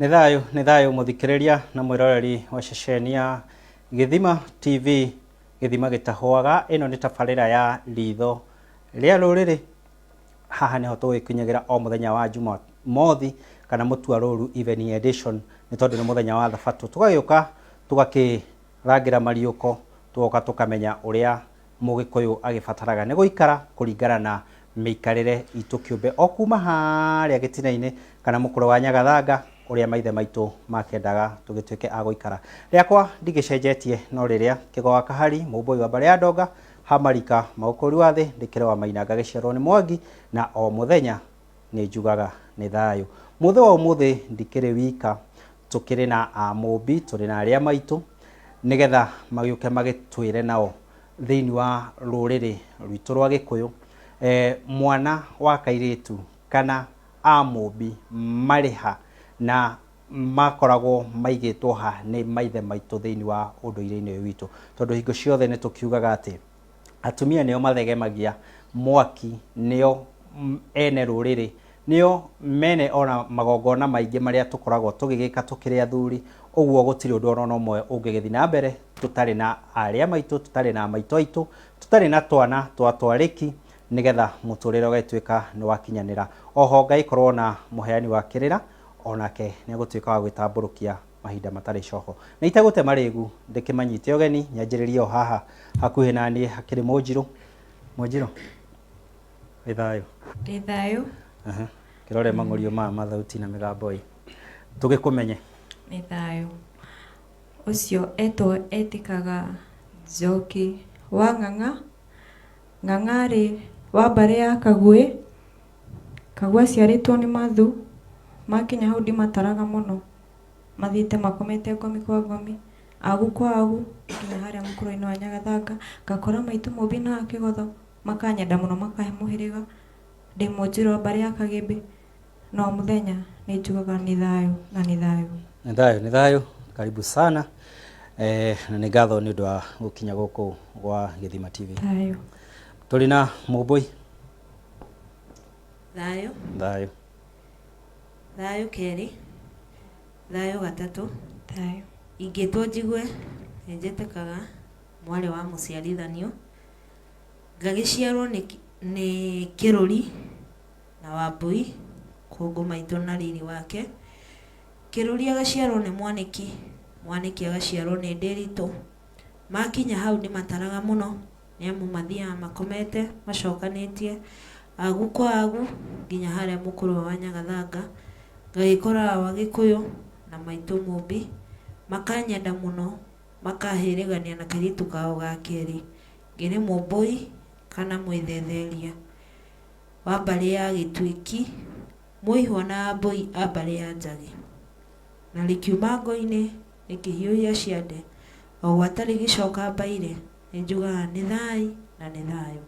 Nĩ thayũ, nĩ thayũ mũthikĩrĩria na mwĩroreri wa ceceni ya Gĩthima TV, gĩthima gĩtahũaga. Ĩno nĩ tabarĩra ya ritho rĩa rũrĩrĩ. Haha nĩho tũgĩkinyagĩra o mũthenya wa Jumamothi kana mũtuarũru evening edition, nĩ tondũ nĩ mũthenya wa thabatũ. Tũgagĩũka tũgakĩrangĩra mariũko, tũgoka tũkamenya ũrĩa Mũgĩkũyũ agĩbataraga nĩ gũikara kũringana na mĩikarĩre itũ kĩũmbe o kuma harĩa gĩtina-inĩ kana mũkũrwe wa Nyagathanga ũrĩa maithe maitũ makĩendaga tũgĩtuĩke a gũikara. Rĩakwa ndigĩcenjetie no rĩrĩa Kĩgo wa Kahari, Mũmbũi wa mbarĩ ya Ndonga, Hamarika, Maũkũri wa thĩ, ndĩkĩrĩ wa Maina ngagĩciarwo nĩ Mwangi na o mũthenya nĩ njugaga nĩ thayũ. Mũthĩ wa ũmũthĩ ndikĩrĩ wika, tũkĩrĩ na amũmbi, tũrĩ na arĩa maitũ, nĩgetha magĩũke magĩtwĩre nao thĩinĩ wa rũrĩrĩ rwitũ rwa Gĩkũyũ, eh, mwana wa kairĩtu kana amũmbi marĩ ha na makoragwo maigĩtwo ha nĩ maithe maitũ thĩinĩ wa ũndũire-inĩ ũyũ witũ. Tondũ hingo ciothe nĩ tũkiugaga atĩ atumia nĩo mathegemagia mwaki, nĩo ene rũrĩrĩ, nĩo mene ona magongona maingĩ marĩa tũkoragwo tũgĩgĩka tũkĩrĩ athuri, ũguo gũtirĩ ũndũ ona ũmwe ũngĩgĩthiĩ na mbere tũtarĩ na arĩ a maitũ, tũtarĩ na maitũ aitũ, tũtarĩ na twana twa twarĩki, nĩgetha mũtũrĩre ũgagĩtuĩka nĩ wakinyanĩra. Oho ngagĩkorwo na mũheani wa kĩrĩra, onake nĩ egũtuĩka wa gwĩtambũrũkia mahinda matarĩ coho. Na itegũte marĩgu ndĩkĩmanyite ũgeni, nyanjĩrĩrie o haha hakuhĩ na niĩ hakĩrĩ Mũnjirũ. Mũnjirũ, wĩ thayũ? Ndĩ thayũ. Aha. Kĩrore mang'ũrio maya ma thauti na mĩgambo ĩ. Tũgĩkũmenye. Nĩ thayũ. Ũcio etwo etĩkaga Njoki wa Ng'ang'a. Ng'ang'a arĩ wa mbarĩ ya Kaguĩ. Kaguĩ aciarĩtwo nĩ Mathu. Makinya hau ndimataraga mũno. Mathiĩte makomete ngomi kwa ngomi, agu kwa agu, nginya harĩa mũkũrũ-inĩ wa Nyagathanga. Ngakora maitũ Mũmbi na Kĩgotho. Makanyenda mũno makahe mũhĩrĩga, ndĩ mũnjirũ wa mbarĩ ya Kagĩmbĩ, na o mũthenya nĩ njugaga nĩ thayũ na nĩ thayũ. Nĩ thayũ, nĩ thayũ. Karibu sana. Eh, na nĩ ngatho nĩ ũndũ wa gũkinya gũkũ gwa Gĩthima TV. Thayũ. Tũrĩ na Mũmbũi. Thayũ. Thayũ. Thayũ kerĩ. Thayũ gatatũ. Thayũ. Ingĩtwo njigue nĩ njĩtĩkaga mwarĩ wa mũciarithanio. Ngagĩciarwo nĩ Kĩrũri na Wambũi, kũngũ maitũ na riri wake. Kĩrũri agaciarwo nĩ Mwanĩki, Mwanĩki agaciarwo nĩ Ndĩritũ. Makinya hau ndĩmataraga mũno nĩ amu mathiaga makomete macokanĩtie agu kwa agu nginya harĩa mũkũrwe wa Nyagathanga. Ngagĩkora awa Gĩkũyũ na maitũ Mũmbi makanyenda mũno makahĩrĩgania na kairĩtu kao ga kerĩ. Ngĩrĩ mũmbũi kana mwĩthetheria wa mbarĩ ya Gĩtuĩki, mũihwa na ambũi a mbarĩ ya Njagĩ. Na rĩkiuma ngo-inĩ rĩkĩhiũhia ciande, o gwata rĩgĩcoka mbaire, nĩ njugaga nĩ thai na nĩ thayũ.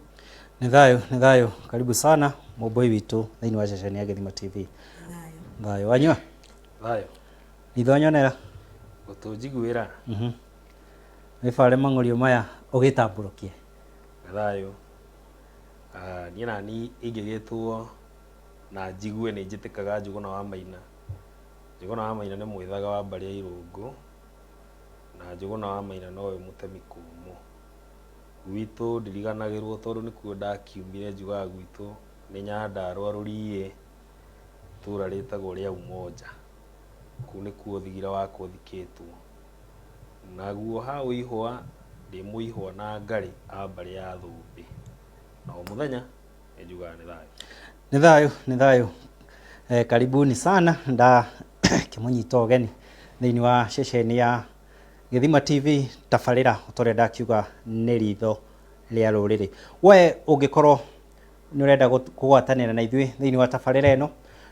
Nĩ thayũ, nĩ thayũ. Karibu sana mũmbũi witũ thĩinĩ wa ceceni ya Gĩthima TV. Thayũ. Thayũ. Wanyua? Thayũ. Ritho nyonera. Gũtũnjiguĩra. Wĩbare mang'ũrio maya ũgĩtambũrũkie. Nĩ thayũ. Ah, niĩ nani ingĩgĩtwo na njigue nĩ njĩtĩkaga Njũgũna wa Maina. Njũgũna wa Maina nĩ mwĩthaga wa mbarĩ ya Irũngũ, na Njũgũna wa Maina nowe mũtemi kũmũ. Gwitũ ndiriganagĩrwo tondũ nĩkuo ndakiumire njugaga gwitũ nĩ Nyandarũa Rũriĩ, itũra rĩtagwo rĩa Umoja. Kũu nĩkuo thigira wakwa ũthikĩtwo. Naguo ha ũihwa, ndĩ mũihwa na ngarĩ a mbarĩ ya Thũmbĩ. Na o mũthenya nĩ njugaga nĩ thayũ. Nĩ thayũ, nĩ thayũ. Eh, karibuni sana nda kĩmũnyita ũgeni thĩinĩ wa ceceni ya Gĩthima TV tabarĩra ũtorĩa ndakiuga nĩ ritho rĩa rũrĩrĩ. We ũngĩkorwo nĩ ũrenda kũgwatanĩra na ithuĩ thĩinĩ wa tabarĩra ĩno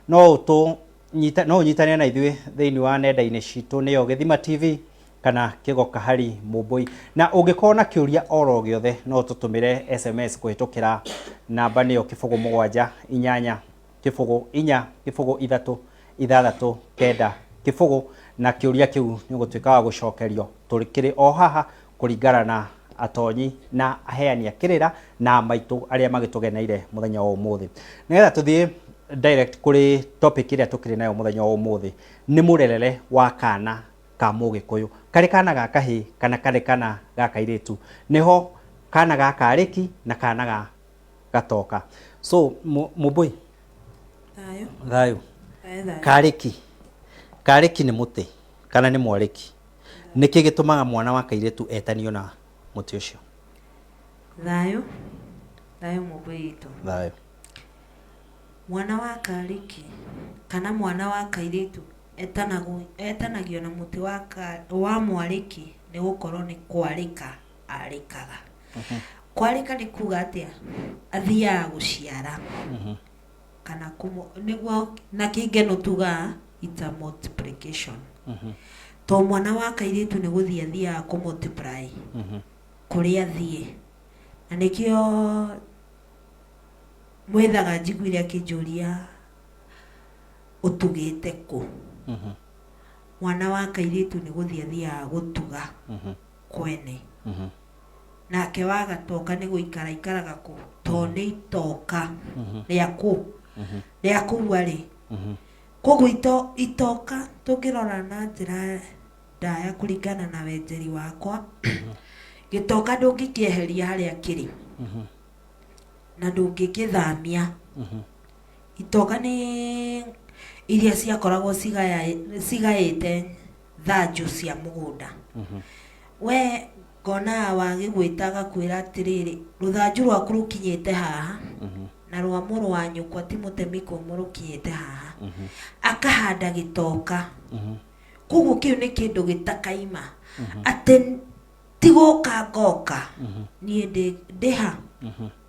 no ũtũ Nyita, no ũnyitanĩre na ithuĩ thĩinĩ wa nenda-inĩ citũ nĩyo Gĩthima TV kana Kĩgo Kahari Mũmbũi. Na ũngĩkorwo na kĩũria oro gĩothe no ũtũtũmĩre SMS kũhĩtũkĩra namba nĩyo kĩbũgũ mũgwanja inyanya kĩbũgũ inya kĩbũgũ ithatũ ithathatũ kenda kĩbũgũ na kĩũria kĩu nĩ ũgũtuĩka wa gũcokerio tũkĩrĩ o haha kũringana na atonyi na aheani a kĩrĩra na maitũ arĩa magĩtũgeneire mũthenya wa ũmũthĩ. Nĩgetha tũthiĩ direct kũrĩ topic ĩrĩa tũkĩrĩ nayo mũthenya wa ũmũthĩ, nĩ mũrerere wa kana ka mũgĩkũyũ, karĩ kana ga kahĩĩ kana karĩ kana ga kairĩtu, nĩho kana ga karĩki na kana ga gatoka. So Mũmbũi, Thayũ. Thayũ. Thayũ thayũ. Karĩki, karĩki nĩ mũtĩ kana nĩ mwarĩki? Nĩkĩ gĩtũmaga mwana wa kairĩtu etanio na mũtĩ ũcio? Thayũ. Thayũ Mũmbũi witũ. Thayũ. Mwana wa karĩki kana mwana wa kairĩtu etanagwo etanagio na mũtĩ wa ka, wa mwarĩki nĩ gũkorwo nĩ kwarĩka arĩkaga. Kwarĩka nĩ kuga atĩa? Athiaga gũciara. Kana kũmũ, nĩguo na kĩngeno tugaga it's a multiplication. To mwana wa kairĩtu nĩ gũthiĩ athiaga kũ multiply kũrĩa athiĩ. Na nĩkĩo mwethaga njiguire akĩnjũria ũtugĩte kũ. Mwana wa kairĩtu nĩ gũthiĩ athiaga gũtuga kwene. Nake wa gatoka nĩ gũikara aikaraga kũ, to nĩ itoka rĩa kũ, rĩa kũu arĩ. Koguo itoka tũngĩrora na njĩra ndaya kũringana na wenjeri wakwa, gĩtoka ndũngĩkĩeheria harĩa kĩrĩ na ndũngĩkĩthamia. Itoka nĩ iria ciakoragwo cigaĩte thanju cia mũgũnda. We ngona wagĩgwĩta agakwĩra atĩrĩrĩ, rũthanju rwaku rũkinyĩte haha na rwa mũrũ wa nyũkwa ti mũtemi kũmũ rũkinyĩte haha. Akahanda gĩtoka. Koguo kĩu nĩ kĩndũ gĩtakaima. Atĩ ti gũka ngoka, niĩ ndĩ ha?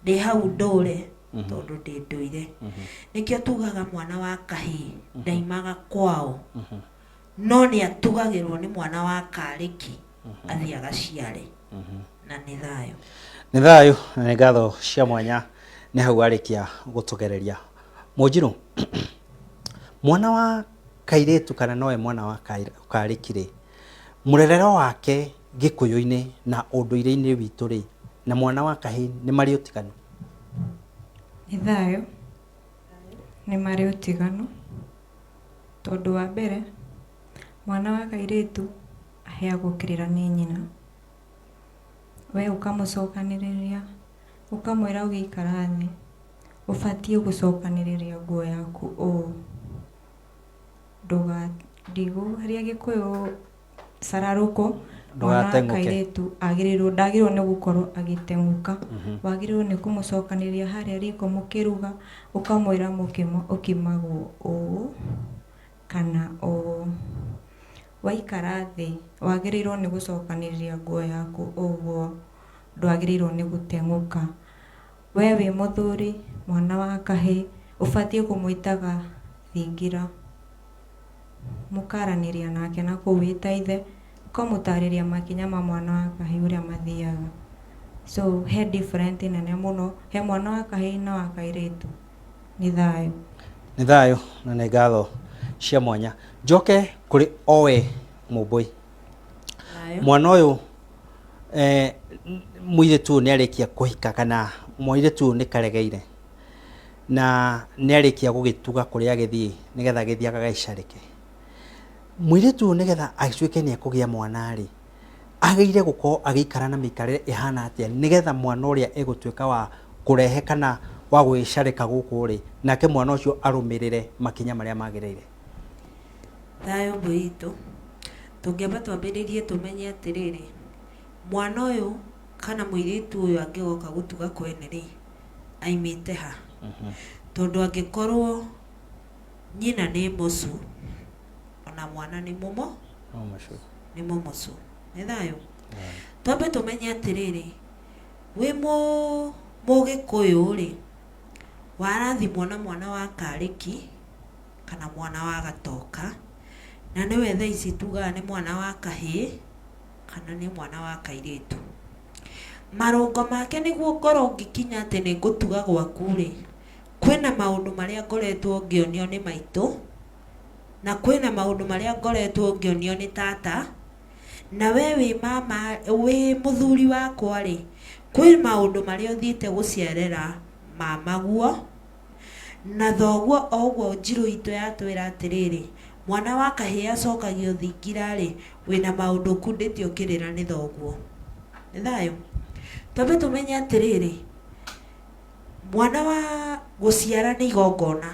Ndĩ hau ndũre tondũ ndĩ ndũire. Nĩkĩo tugaga mwana wa kahĩĩ ndaimaga kwao, no nĩ atugagĩrwo nĩ mwana wa karĩki athiĩ agaciare. Na nĩ thayũ. Nĩ thayũ na nĩ ngatho cia mwanya nĩ hau arĩkia gũtũgereria. Mũnjirũ, mwana wa kairĩtu kana nowe mwana wa karĩki rĩ, mũrerero wake gĩkũyũ-inĩ na ũndũire-inĩ witũ rĩ, na mwana wa kahĩĩ nĩ marĩ ũtiganu? Nĩ thayũ, nĩ marĩ ũtiganu, tondũ wa mbere, mwana wa kairĩtu aheagwo kĩrĩra nĩ nyina, we ũkamũcokanĩrĩria, ũkamwĩra ũgĩikara thĩ, ũbatiĩ gũcokanĩrĩria nguo yaku ũũ, ndũga, gĩkũyũ cararũkũ, mwana wa kairĩtu agĩrĩirwo, ndagĩrĩirwo nĩ gũkorwo agĩteng'ũka, wagĩrĩirwo nĩ kũmũcokanĩrĩria harĩa riko mũkĩruga, ũkamwĩra mũkimo ũkimagwo ũũ kana ũũ. Waikara thĩ wagĩrĩirwo nĩ gũcokanĩrĩria nguo yaku ũguo, ndwagĩrĩirwo nĩ gũteng'ũka. We wĩ mũthuri, mwana wa kahĩĩ, ũbatiĩ kũmwĩtaga thingira, mũkaranĩria nake na kũu wĩ ta ithe, ũkamũtarĩria makinya ma mwana wa kahĩĩ ũrĩa mathiaga. So he different nene mũno he mwana wa kahĩĩ na wa kairĩtu. Nĩ thayũ. Nĩ thayũ na nĩ ngatho cia mwanya. Njoke kũrĩ owe Mũmbũi. Mwana ũyũ mũirĩtu ũyũ nĩ arĩkia kũhika kana mũirĩtu ũyũ nĩ karegeire na nĩ arĩkia gũgĩtuga kũrĩa agĩthiĩ nĩgetha agĩthiĩ agagĩcarĩke. Mũirĩtu ũyũ nĩgetha atuĩke nĩ ekũgĩa mwana rĩ, agĩrĩire gũkorwo agĩikara na mĩikarĩre ĩhana atĩa nĩgetha mwana ũrĩa egũtuĩka wa kũrehe kana wa gwĩcarĩka gũkũ rĩ, nake mwana ũcio arũmĩrĩre makinya marĩa magĩrĩire? Thayũ mbũi itũ, tũngĩamba twambĩrĩrie tũmenye atĩrĩrĩ, mwana ũyũ kana mũirĩtu ũyũ angĩgoka gũtuga kwene rĩ, aimĩte ha? Tondũ angĩkorwo nyina nĩ mũcu, ona mwana nĩ mũmo, nĩ mũmocu. Nĩ thayũ? Twambe tũmenye atĩrĩrĩ, wĩ mũgĩkũyũ rĩ, warathimwo na mwana wa karĩki kana mwana wa gatoka, na nĩwe thaa ici tugaga nĩ mwana wa kahĩĩ kana nĩ mwana wa kairĩtu. Marũngo make nĩguo ngorwo ngĩkinya atĩ nĩ ngũtuga gwaku rĩ, kwĩna maũndũ marĩa ngoretwo ngĩonio nĩ maitũ, na kwĩna maũndũ marĩa ngoretwo ngĩonio nĩ tata, na we wĩ mama, wĩ mũthuri wakwa rĩ, kwĩ maũndũ marĩa ũthiĩte gũcerera mamaguo, Na thoguo o ũguo njirũ itũ yatwĩra atĩrĩrĩ, mwana wa kahĩĩ acokagio thingira-rĩ, wĩna maũndũ ũkundĩtie ũkĩrĩra nĩ thoguo. Nĩ thayũ? Twambe tũmenye atĩrĩrĩ, mwana wa gũciara nĩ igongona,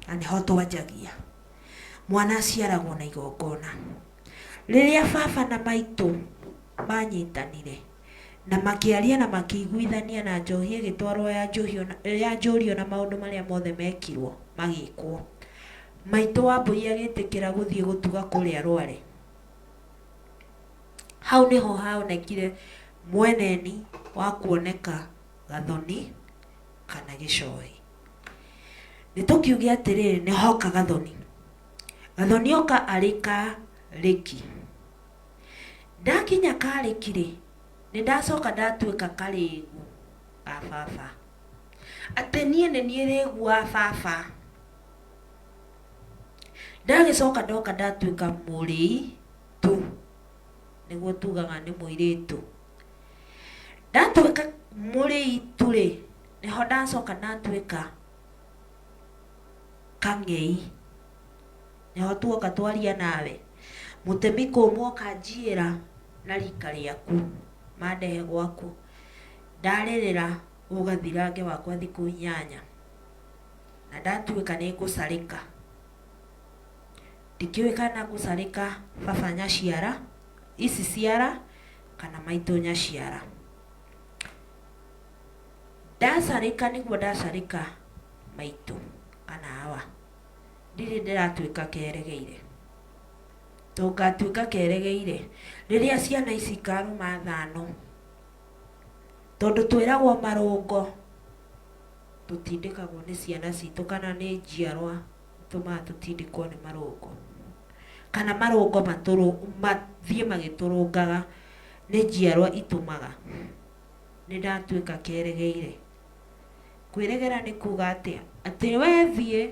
na nĩho twanjagia. Mwana aciaragwo na igongona. Rĩrĩa baba na maitũ manyitanire, na makĩaria na makĩiguithania na njohi ĩgĩtwarwo ya njũhio ya njũrio na maũndũ marĩa mothe mekirwo magĩkwo. Maitũ Wambũi agĩtĩkĩra gũthiĩ gũtuga kũrĩa Rware. Hau nĩho haonekire mweneni wa kuoneka Gathoni kana Gĩcohi. Nĩ tũkiuge atĩrĩrĩ nĩ hoka Gathoni. Gathoni oka arĩ Karĩki. Ndakinya Karĩki-rĩ, nĩ ndacoka ndatuĩka karĩgu ga baba. Atĩ niĩ nĩ niĩ rĩgu wa baba. Ndagĩcoka ndoka ndatuĩka mũrĩi tu, nĩguo tugaga nĩ mũirĩtu. Ndatuĩka mũrĩi tu-rĩ, nĩho ndacoka ndatuĩka kang'ei. Nĩho tuoka twaria nawe. Mũtemi kũmũ oka njiĩra na rika rĩaku, mandehe gwaku. Ndarĩrĩra ũgathirange wakwa thikũ inyanya. Na ndatuĩka nĩ ngũcarĩka. Ndikĩũĩ kana ngũcarĩka baba nyaciara, ici ciara, kana maitũ nyaciara. Ndacarĩka nĩguo ndacarĩka maitũ kana awa. Ndirĩ ndĩratuĩka keregeire. To ngatuĩka keregeire rĩrĩa ciana ici ikarũma thano. Tondũ twĩragwo marũngo tũtindĩkagwo nĩ ciana citũ kana nĩ njiarwa itũmaga tũtindĩkwo nĩ marũngo. Kana marũngo mathiĩ magĩtũrũngaga nĩ njiarwa itũmaga. Nĩ ndatuĩka keregeire. Kwĩregera nĩ kuga atĩa? Atĩ we thiĩ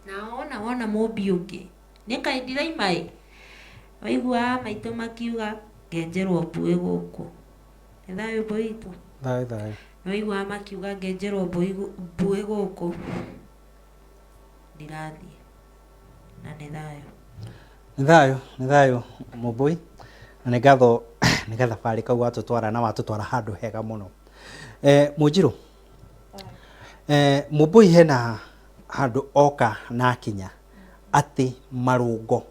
na wona wona mũmbi ũngĩ, nĩ kaĩ ndiraima ĩ, waiguaga maitũ makiuga ngenjerwo mbuĩ gũkũ. Nĩ thayũ mbũi itũ? Thayũ thayũ. Nĩ waiguaga makiuga ngenjerwo mbuĩ gũkũ, ndirathiĩ na nĩ thayũ. Nĩ thayũ, nĩ thayũ Mũmbũi, na nĩ ngatho nĩ gathabarĩ kau watũtwara na watũtwara handũ hega mũno. Eh, Mũnjirũ, eh, Mũmbũi hena handũ oka na akinya atĩ marũngo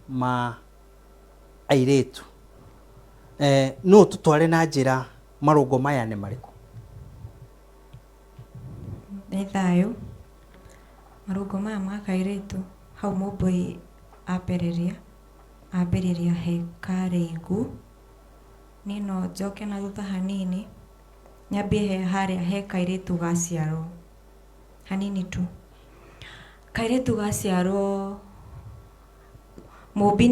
ma airĩtu eh, no tũtware na njĩra marũngo maya nĩ marĩkũ? Nĩ thayũ, marũngo maya ma kairĩtu hau Mũmbũi ambĩrĩria, ambĩrĩria he karĩigu. Niĩ no njoke na thutha hanini, nyambie he harĩa he kairĩtu gaciarwo, hanini tu. Kairĩtu gaciarwo, Mũmbi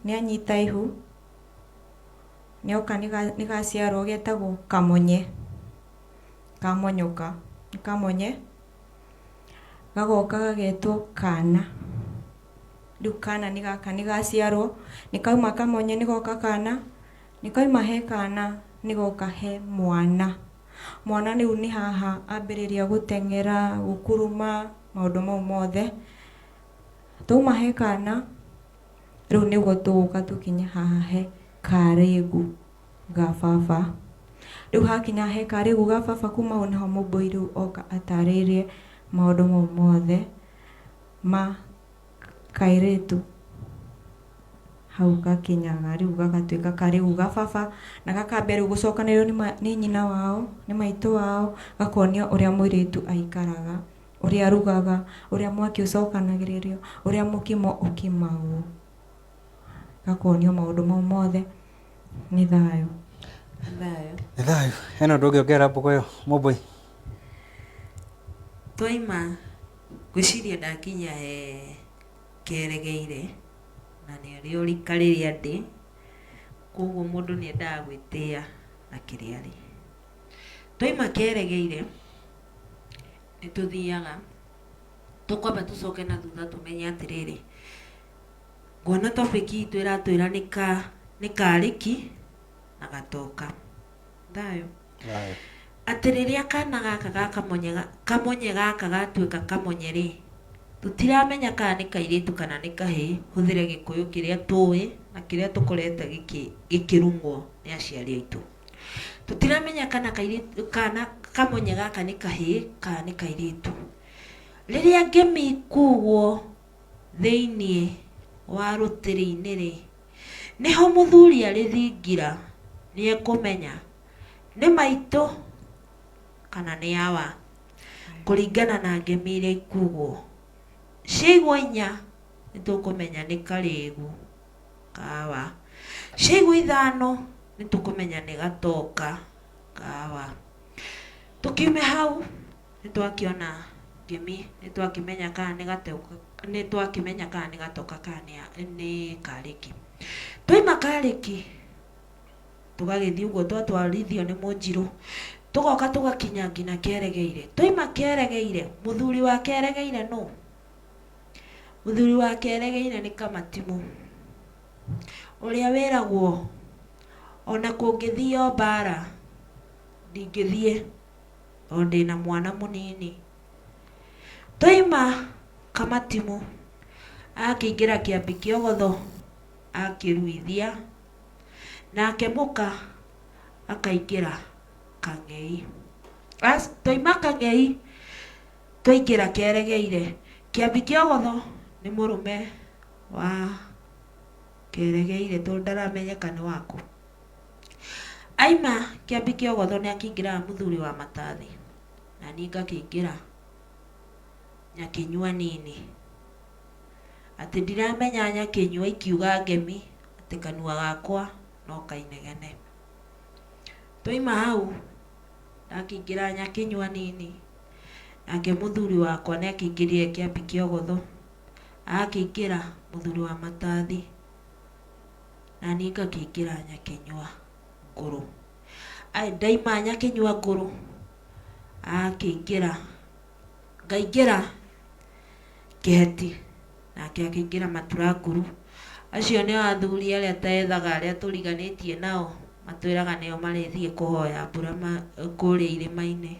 nĩanyita ihu, nĩoka nĩgaciarwo getagwo kamonye, kamonyoka, nĩ kamonye, gagoka gagetwo kana. Rĩu kana nĩ gaka nĩ gaciarwo, nĩ kauma kamonye nĩ goka kana, nĩ kauma he kana nĩ goka he mwana. Mwana rĩu nĩ haha ambĩrĩria gũteng'era, gũkuruma, maũndũ mau mothe. Twauma he kana, rĩu nĩguo tũgũka tũkinye haha he karĩgu ga baba. Rĩu hakinya he karĩgu ga baba kuma hau nĩho mũmbũi rĩu oka atarĩirie maũndũ mau mothe ma kairĩtu hau gakinyaga rĩu gagatuĩka karĩu ga baba na gakambia rĩu gũcokanĩrĩrio nĩ nyina wao, nĩ maitũ wao, gakonio ũrĩa mũirĩtu aikaraga, ũrĩa arugaga, ũrĩa mwaki ũcokanagĩrĩrio, ũrĩa mũkimo ũkimagwo. Gakonio maũndũ mau mothe. Nĩ thayũ. Thayũ. Nĩ thayũ. Hena ũndũ ũngĩ ũngĩera Mbogoyo Mũmbũi? Twaima ngwĩciria ndakinya he keregeire na nĩrĩo rika rĩrĩa ndĩ, koguo mũndũ nĩ endaga gwĩtĩa na kĩrĩa arĩ. Twaima keregeire nĩ tũthiaga, tũkwamba tũcoke na thutha tũmenye atĩrĩrĩ, nguona topic itũ ĩratwĩra nĩ ka nĩ karĩki na gatoka. Thayũ. Thayũ. Atĩ rĩrĩa kana gaka ga kamonye kamonye gaka gatuĩka kamonye rĩ, tũtiramenya kana nĩ kairĩtu kana nĩ kahĩĩ, hũthĩre gĩkũyũ kĩrĩa tũĩ na kĩrĩa tũkorete gĩkĩrung'wo nĩ aciari aitũ. Tũtiramenya kana kairĩtu kana kamonye gaka nĩ kahĩĩ kana nĩ kairĩtu. Rĩrĩa ngemi ikugwo thĩiniĩ wa rũtĩrĩ-inĩ rĩ, nĩho mũthuri arĩ thingira nĩ ekũmenya nĩ maitũ kana nĩ awa, kũringana na ngemi iria ikugwo. Ciaigwo inya nĩ tũkũmenya nĩ karĩgu ka awa, ciaigwo ithano nĩ tũkũmenya nĩ gatoka ka awa. Tũkiume hau nĩ twakĩona ngemi, nĩ twakĩmenya kana nĩ gatoka, nĩ twakĩmenya kana nĩ gatoka kana nĩ karĩki. Twaima karĩki tũgagĩthiĩ ũguo twatwarithio nĩ mũnjirũ, tũgoka tũgakinya nginya keregeire. Twaima keregeire, mũthuri wa keregeire nũ? Mũthuri wa keregeire nĩ Kamatimũ, ũrĩa wĩragwo ona kũngĩthio mbara ndingĩthiĩ tondũ ndĩna mwana mũnini. Twaima Kamatimũ, akĩingĩra kĩambi kĩogotho akĩruithia. Nake mũka akaingĩra kang'ei. Twaima kang'ei twaingĩra keregeire. Kĩambi kĩogotho nĩ mũrũme wa keregeire tondũ ndaramenyeka nĩ wakũ. Aima kĩambi kĩogotho nĩ akĩingĩraga mũthuri wa matathi na niĩ ngakĩingĩra nyakĩnyua nini. Atĩ ndiramenya nyakĩnyua ikiuga ngemi atĩ kanua gakwa no kainegene. Twaima hau ndakĩingĩra nyakĩnyua nini, nake mũthuri wakwa nĩ akĩingĩrire kĩambi kĩogotho, akĩingĩra mũthuri wa matathi, na niĩ ngakĩingĩra nyakĩnyua ngũrũ. Ndaima nyakĩnyua ngũrũ, akĩingĩra ngaingĩra kĩheti nake akĩingĩra maturanguru. Acio nĩo athuri arĩa twethaga arĩa tũriganĩtie nao, matwĩraga nĩo marĩthiĩ kũhoya mbura kũrĩa irĩma-inĩ.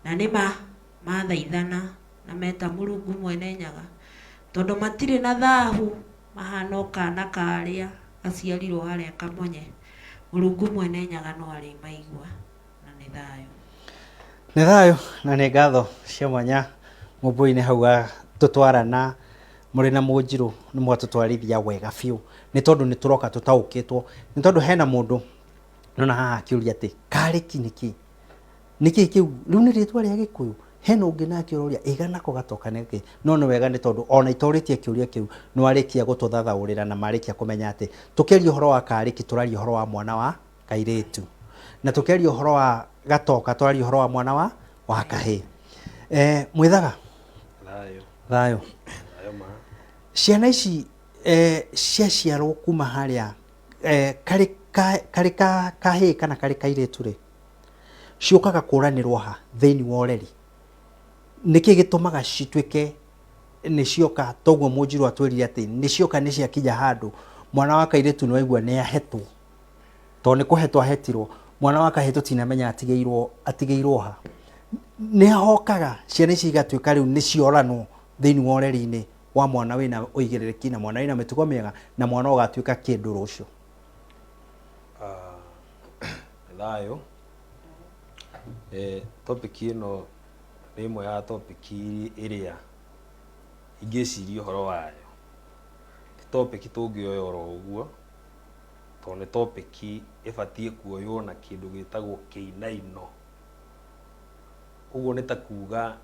Na nĩma mathaithana na meta Mũrungu Mwene Nyaga, tondũ matirĩ na thahu mahana o kana karĩa gaciarirwo harĩa Kamonye, Mũrungu Mwene Nyaga no arĩmaigua. Na nĩ thayũ. Nĩ thayũ na nĩ ngatho cia mwanya mũmbũi nĩ hau tũtwarana mũrĩ na mũnjirũ nĩ mwatũtwarithia wega biũ nĩ tondũ nĩ tũroka tũtaũkĩtwo nĩ tondũ hena mũndũ nona haha akĩũria atĩ karĩki nĩ kĩ nĩ kĩ kĩu rĩu nĩ rĩtwa rĩa gĩkũyũ hena ũngĩ nake ũroria ĩga nako gatoka nĩ kĩ no nĩ wega nĩ tondũ ona itorĩtie kĩũria kĩu nĩ warĩkia gũtũthathaũrĩra na marĩkia kũmenya atĩ tũkĩaria ũhoro wa karĩki tũraria ũhoro wa mwana wa kairĩtu na tũkĩaria ũhoro wa gatoka twaria ũhoro wa mwana wa wa kahĩĩ. Eh, mwĩthaga Thayũ. Thayũ. Thayũ ma. Ciana ici eh, ciaciarwo kuma harĩa eh, karĩ ka, karĩ ka kahĩĩ kana karĩ kairĩtu rĩ ciũkaga kũranĩrwo ha thĩinĩ wa ũreri nĩkĩ gĩtũmaga cituĩke nĩ cioka toguo mũnjirũ atwĩrire atĩ nĩ cioka nĩ ciakinya handũ mwana wa kairĩtu nĩ waigua nĩ ahetwo tondũ nĩ kũhetwo ahetirwo mwana wa kahĩĩ tũtinamenya atigĩirwo atigĩirwo ha nĩ hokaga ciana ici igatuĩka rĩu nĩ cioranwo thĩinĩ wa ũreri-inĩ wa mwana wĩna ũigĩrĩrĩki na mwana wĩna mĩtugo mĩega na mwana ũgatuĩka kĩndũ rũciũ. Ah, thayũ. Eh, topic ĩno nĩ ĩmwe ya topic ĩrĩa ingĩciria ũhoro wayo. Ti topic tũngĩoya oro ũguo. Tondũ nĩ topic ĩbatiĩ kuoywo na kĩndũ gĩtagwo kĩinaino. Ũguo nĩ ta kuga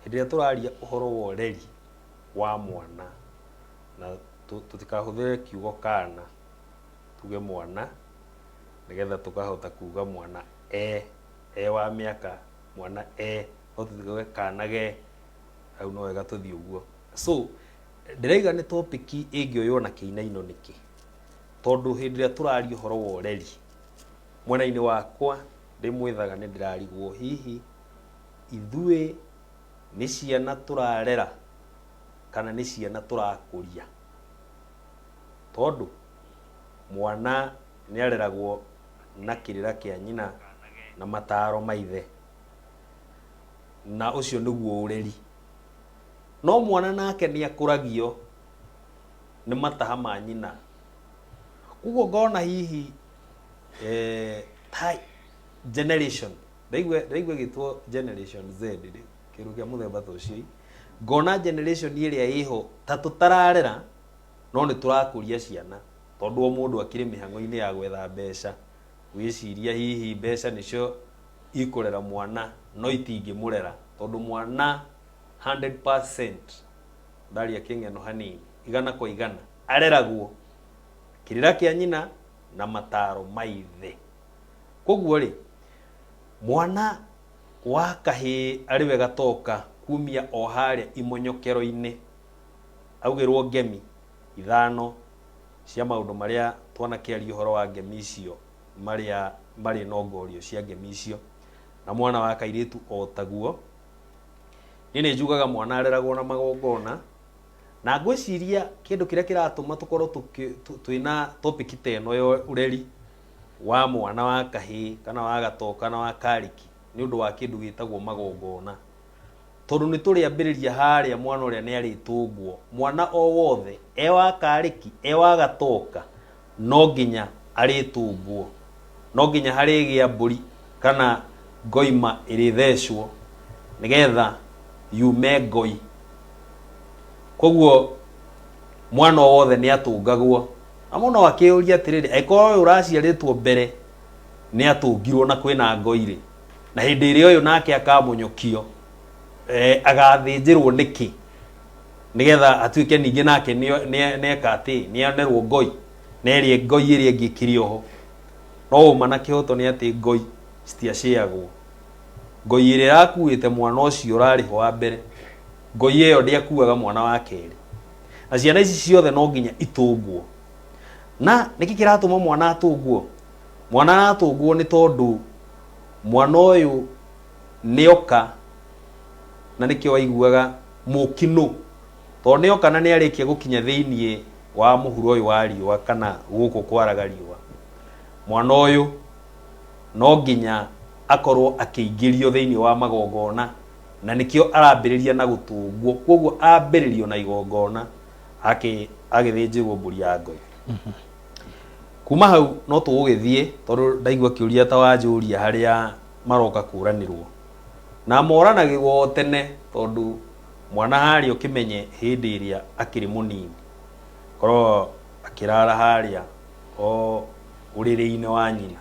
hĩndĩ ĩrĩa tũraria ũhoro wa ũreri wa mwana, na tũtikahũthĩre kiugo kana, tuge mwana, nĩgetha tũkahota kuga mwana e, e wa mĩaka, mwana e, no tũtikauge kana ge, hau no wega tũthiĩ ũguo. So, ndĩraiga nĩ topic ĩngĩoywo na kĩinaino nĩkĩ? Tondũ hĩndĩ ĩrĩa tũraria ũhoro wa ũreri, mwena-inĩ wakwa ndĩ mwĩthaga nĩ ndĩrarigwo hihi ithuĩ nĩ ciana tũrarera kana nĩ ciana tũrakũria? Tondũ mwana nĩ areragwo na kĩrĩra kĩa nyina Na mataro ma ithe, na ũcio nĩguo ũreri. No mwana nake nĩ akũragio nĩ mataha ma nyina. Koguo ngona hihi ta generation ndaigua ndaigua ĩgĩtwo generation Z rĩ, kĩndũ kĩa mũthemba ta ũcio, ngona generation ĩrĩa ĩho ta tũtararera no nĩ tũrakũria ciana, tondũ o mũndũ akĩrĩ mĩhang'o-inĩ ya gwetha mbeca, gwĩciria hihi mbeca nĩcio ikũrera mwana, no itingĩmũrera, tondũ mwana 100%, ndaria kĩng'eno hanini, 100% areragwo kĩrĩra kĩa nyina na mataro ma ithe. Koguo rĩ, mwana wa kahĩĩ arĩ we gatoka kumia o harĩa imonyokero-inĩ, augĩrwo ngemi ithano cia maũndũ marĩa twanakĩaria ũhoro wa ngemi icio, marĩa marĩ nongorio cia ngemi icio, na mwana wa kairĩtu o taguo. Niĩ nĩ njugaga mwana areragwo na magongona, na ngwĩciria kĩndũ kĩrĩa kĩratũma tũkorwo twĩna topic ta ĩno ya ũreri wa mwana wa kahĩĩ kana wa gatoka na wa karĩki nĩ ũndũ wa kĩndũ gĩtagwo magongona. Tondũ nĩ tũrĩambĩrĩria harĩa mwana ũrĩa nĩ arĩtũngwo, mwana o wothe e wa karĩki e wa gatoka no nginya arĩtũngwo, no nginya harĩgĩa mbũri kana ngoima ĩrĩthecwo nĩgetha yume ngoi. Koguo mwana o wothe nĩ atũngagwo. Na mũndũ no akĩyũrie atĩrĩrĩ, angĩkorwo ũyũ ũraciarĩtwo mbere nĩ atũngirwo na kwĩna ngoi rĩ, na hĩndĩ ĩrĩa ũyũ nake akamũnyũkio agathĩnjĩrwo nĩkĩ nĩgetha atuĩke ningĩ nake nĩeka atĩ nĩonerwo ngoi na ĩrĩa ngoi ĩrĩa ĩngĩ ĩkĩrĩ oho. No ũma na kĩhoto nĩ atĩ ngoi citiacĩagwo. Ngoi ĩrĩa ĩrakuĩte mwana ũcio ũrarĩ ho wa mbere, ngoi ĩyo ndĩakuaga mwana wa kerĩ. Na ciana ici ciothe no nginya itũngwo. Na nĩkĩ kĩratũma mwana atũngwo? Mwana aratũngwo nĩ tondũ mwana ũyũ nĩoka, na nĩkĩo waiguaga mũkinũ, tondũ nĩoka na nĩarĩkia gũkinya thĩiniĩ wa mũhuro ũyũ wa riũa kana gũkũ kwaraga riũa, mwana ũyũ no nginya akorwo akĩingĩrio thĩiniĩ wa magongona, na nĩkĩo arambĩrĩria na gũtũngwo. Koguo ambĩrĩrio na igongona agĩthĩnjĩrwo mbũri ya ngoi. Kuma hau no tũgũgĩthiĩ, tondũ ndaigua kĩũria ta wanjũria harĩa maroka kũranĩrwo, na moranagĩrwo o tene, tondũ mwana harĩa ũkĩmenye hĩndĩ ĩrĩa akĩrĩ mũnini korwo akĩrara harĩa o ũrĩrĩ-inĩ wa nyina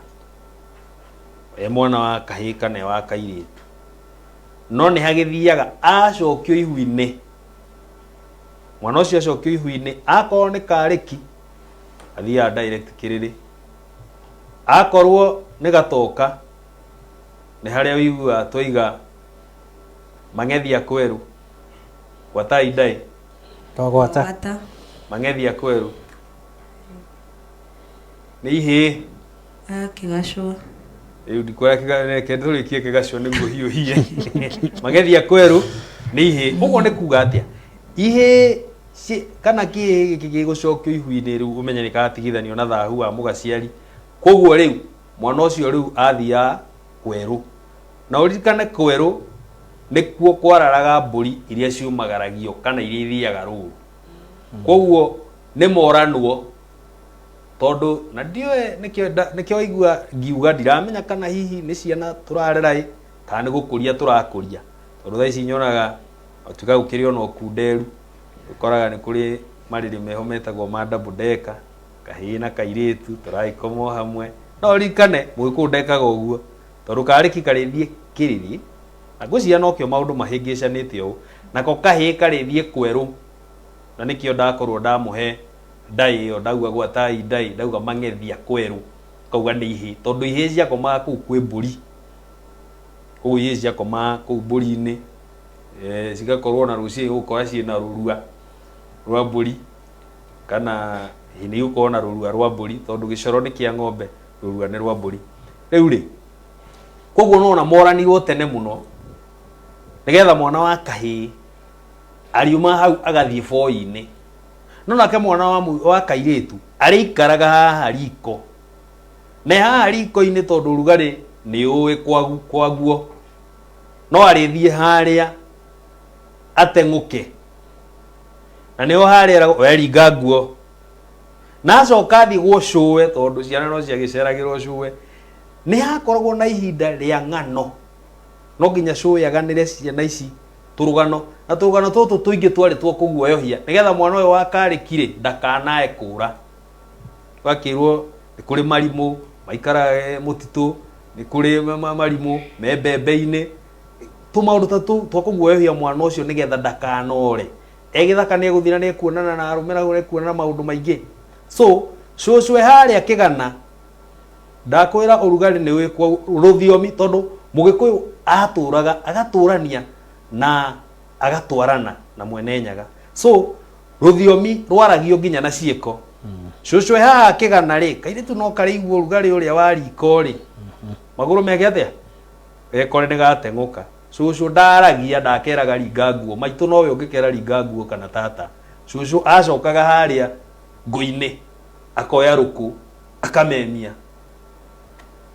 e mwana wa kahĩĩ kana e wa kairĩtu, no nĩ hagĩthiaga acokio ihu-inĩ. Mwana ũcio acokio ihu-inĩ, akorwo nĩ karĩki athiaga direct kĩrĩrĩ, akorwo nĩ gatoka nĩ harĩa ũiguaga twaiga mang'ethia kwerũ gwatai ndaĩ. Twagwata. Gwata. Mang'ethia kwerũ nĩ ihĩĩ. Ah, kĩgacũa. Rĩu ndikuoya, reke tũrĩkie kĩgacũa nĩguo hiũhie. Mang'ethia kwerũ nĩ ihĩĩ. Ũguo nĩ kuga atĩa? Ihĩĩ kana kĩhĩĩ gĩkĩ gĩgũcokio ihu-inĩ rĩu ũmenye nĩ karatigithanio na thahu wa mũgaciari. Koguo rĩu mwana ũcio rĩu athiaga kwerũ, na ũririkane kwerũ nĩkuo kwararaga mbũri iria ciumagaragio kana iria ithiaga rũru. Koguo nĩ moranwo, tondũ na ndiũĩ nĩkĩo nĩkĩo waigua ngiuga ndiramenya kana hihi nĩ ciana tũrarera ĩ kana nĩ gũkũria tũrakũria, tondũ thaa ici nyonaga gũtuĩka gũkĩrĩ ona ũkunderu, ũkoraga nĩ kũrĩ marĩrĩ meho metagwo ma double decker, kahĩĩ na kairĩtu tũragĩkoma o hamwe. No ũririkane mũgĩkũyũ ndekaga ũguo, tondũ karĩki karĩthiĩ kĩrĩrĩ, na ngwĩciria nokĩo maũndũ mahĩngĩcanĩte ũũ, nako kahĩĩ karĩthiĩ kwerũ, na nĩkĩo ndakorwo ndamũhe ndaĩ ĩyo, ndauga gwatai ndaĩ, ndauga mang'ethia kwerũ, ngauga nĩ ihĩĩ, tondũ ihĩĩ ciakomaga kũu kwĩ mbũri. Koguo ihĩĩ ciakomaga kũu mbũri-inĩ, cigakorwo na rũciĩ ũgũkora ciĩna rũrua rwa mbũri, kana nĩ igũkorwo na rũrua rwa mbũri, tondũ gĩcoro nĩ kĩa ng'ombe, rũrua nĩ rwa mbũri. Rĩu rĩ, koguo nona moranirwo tene mũno nĩgetha mwana wa kahĩĩ ariuma hau agathiĩ boi-inĩ, no nake mwana wa kairĩtu arĩikaraga haha riko, na haha riko-inĩ tondũ ũrugarĩ Nĩ ũĩ kwaguo no arĩthiĩ harĩa ateng'ũke na nĩho harĩa eragwo, weringa nguo na acoka athiĩ gwo cũwe, tondũ ciana no ciagĩceragĩrwo cũwe. Nĩ hakoragwo na ihinda rĩa ng'ano, no nginya cũwe aganĩre ciana ici tũrũgano, na tũrũgano tũtũ tũingĩ twarĩ twa kũguoyohia nĩgetha mwana ũyũ wa karĩki-rĩ ndakanae kũra. Ũgakĩrwo nĩ kũrĩ marimũ maikaraga mũtitũ, nĩ kũrĩ marimũ me mbembe-inĩ, tũmaũndũ ta tũu twa kũguoyohia mwana ũcio nĩgetha ndakanore. E gĩthaka nĩ egũthiĩ na nĩ ekuonana na arũme na nĩ ekuonana maũndũ maingĩ. So cũcũ e harĩa kĩgana ndakwĩra ũrugarĩ nĩ wĩ kwa rũthiomi, tondũ Mũgĩkũyũ atũraga agatũrania na agatwarana na mwene Nyaga, so rũthiomi rwaragio nginya na ciĩko. Cũcũ e haha kĩgana rĩ, kairĩtu no karĩigua ũrugarĩ ũrĩa wa riko rĩ, magũrũ meke atĩa, gekore nĩ gateng'ũka. Cũcũ ndaragia, ndakeraga ringa nguo, maitũ nowe ũngĩkera ringa nguo kana tata. Cũcũ acokaga harĩa ngũ-inĩ akoya rũkũ akamemia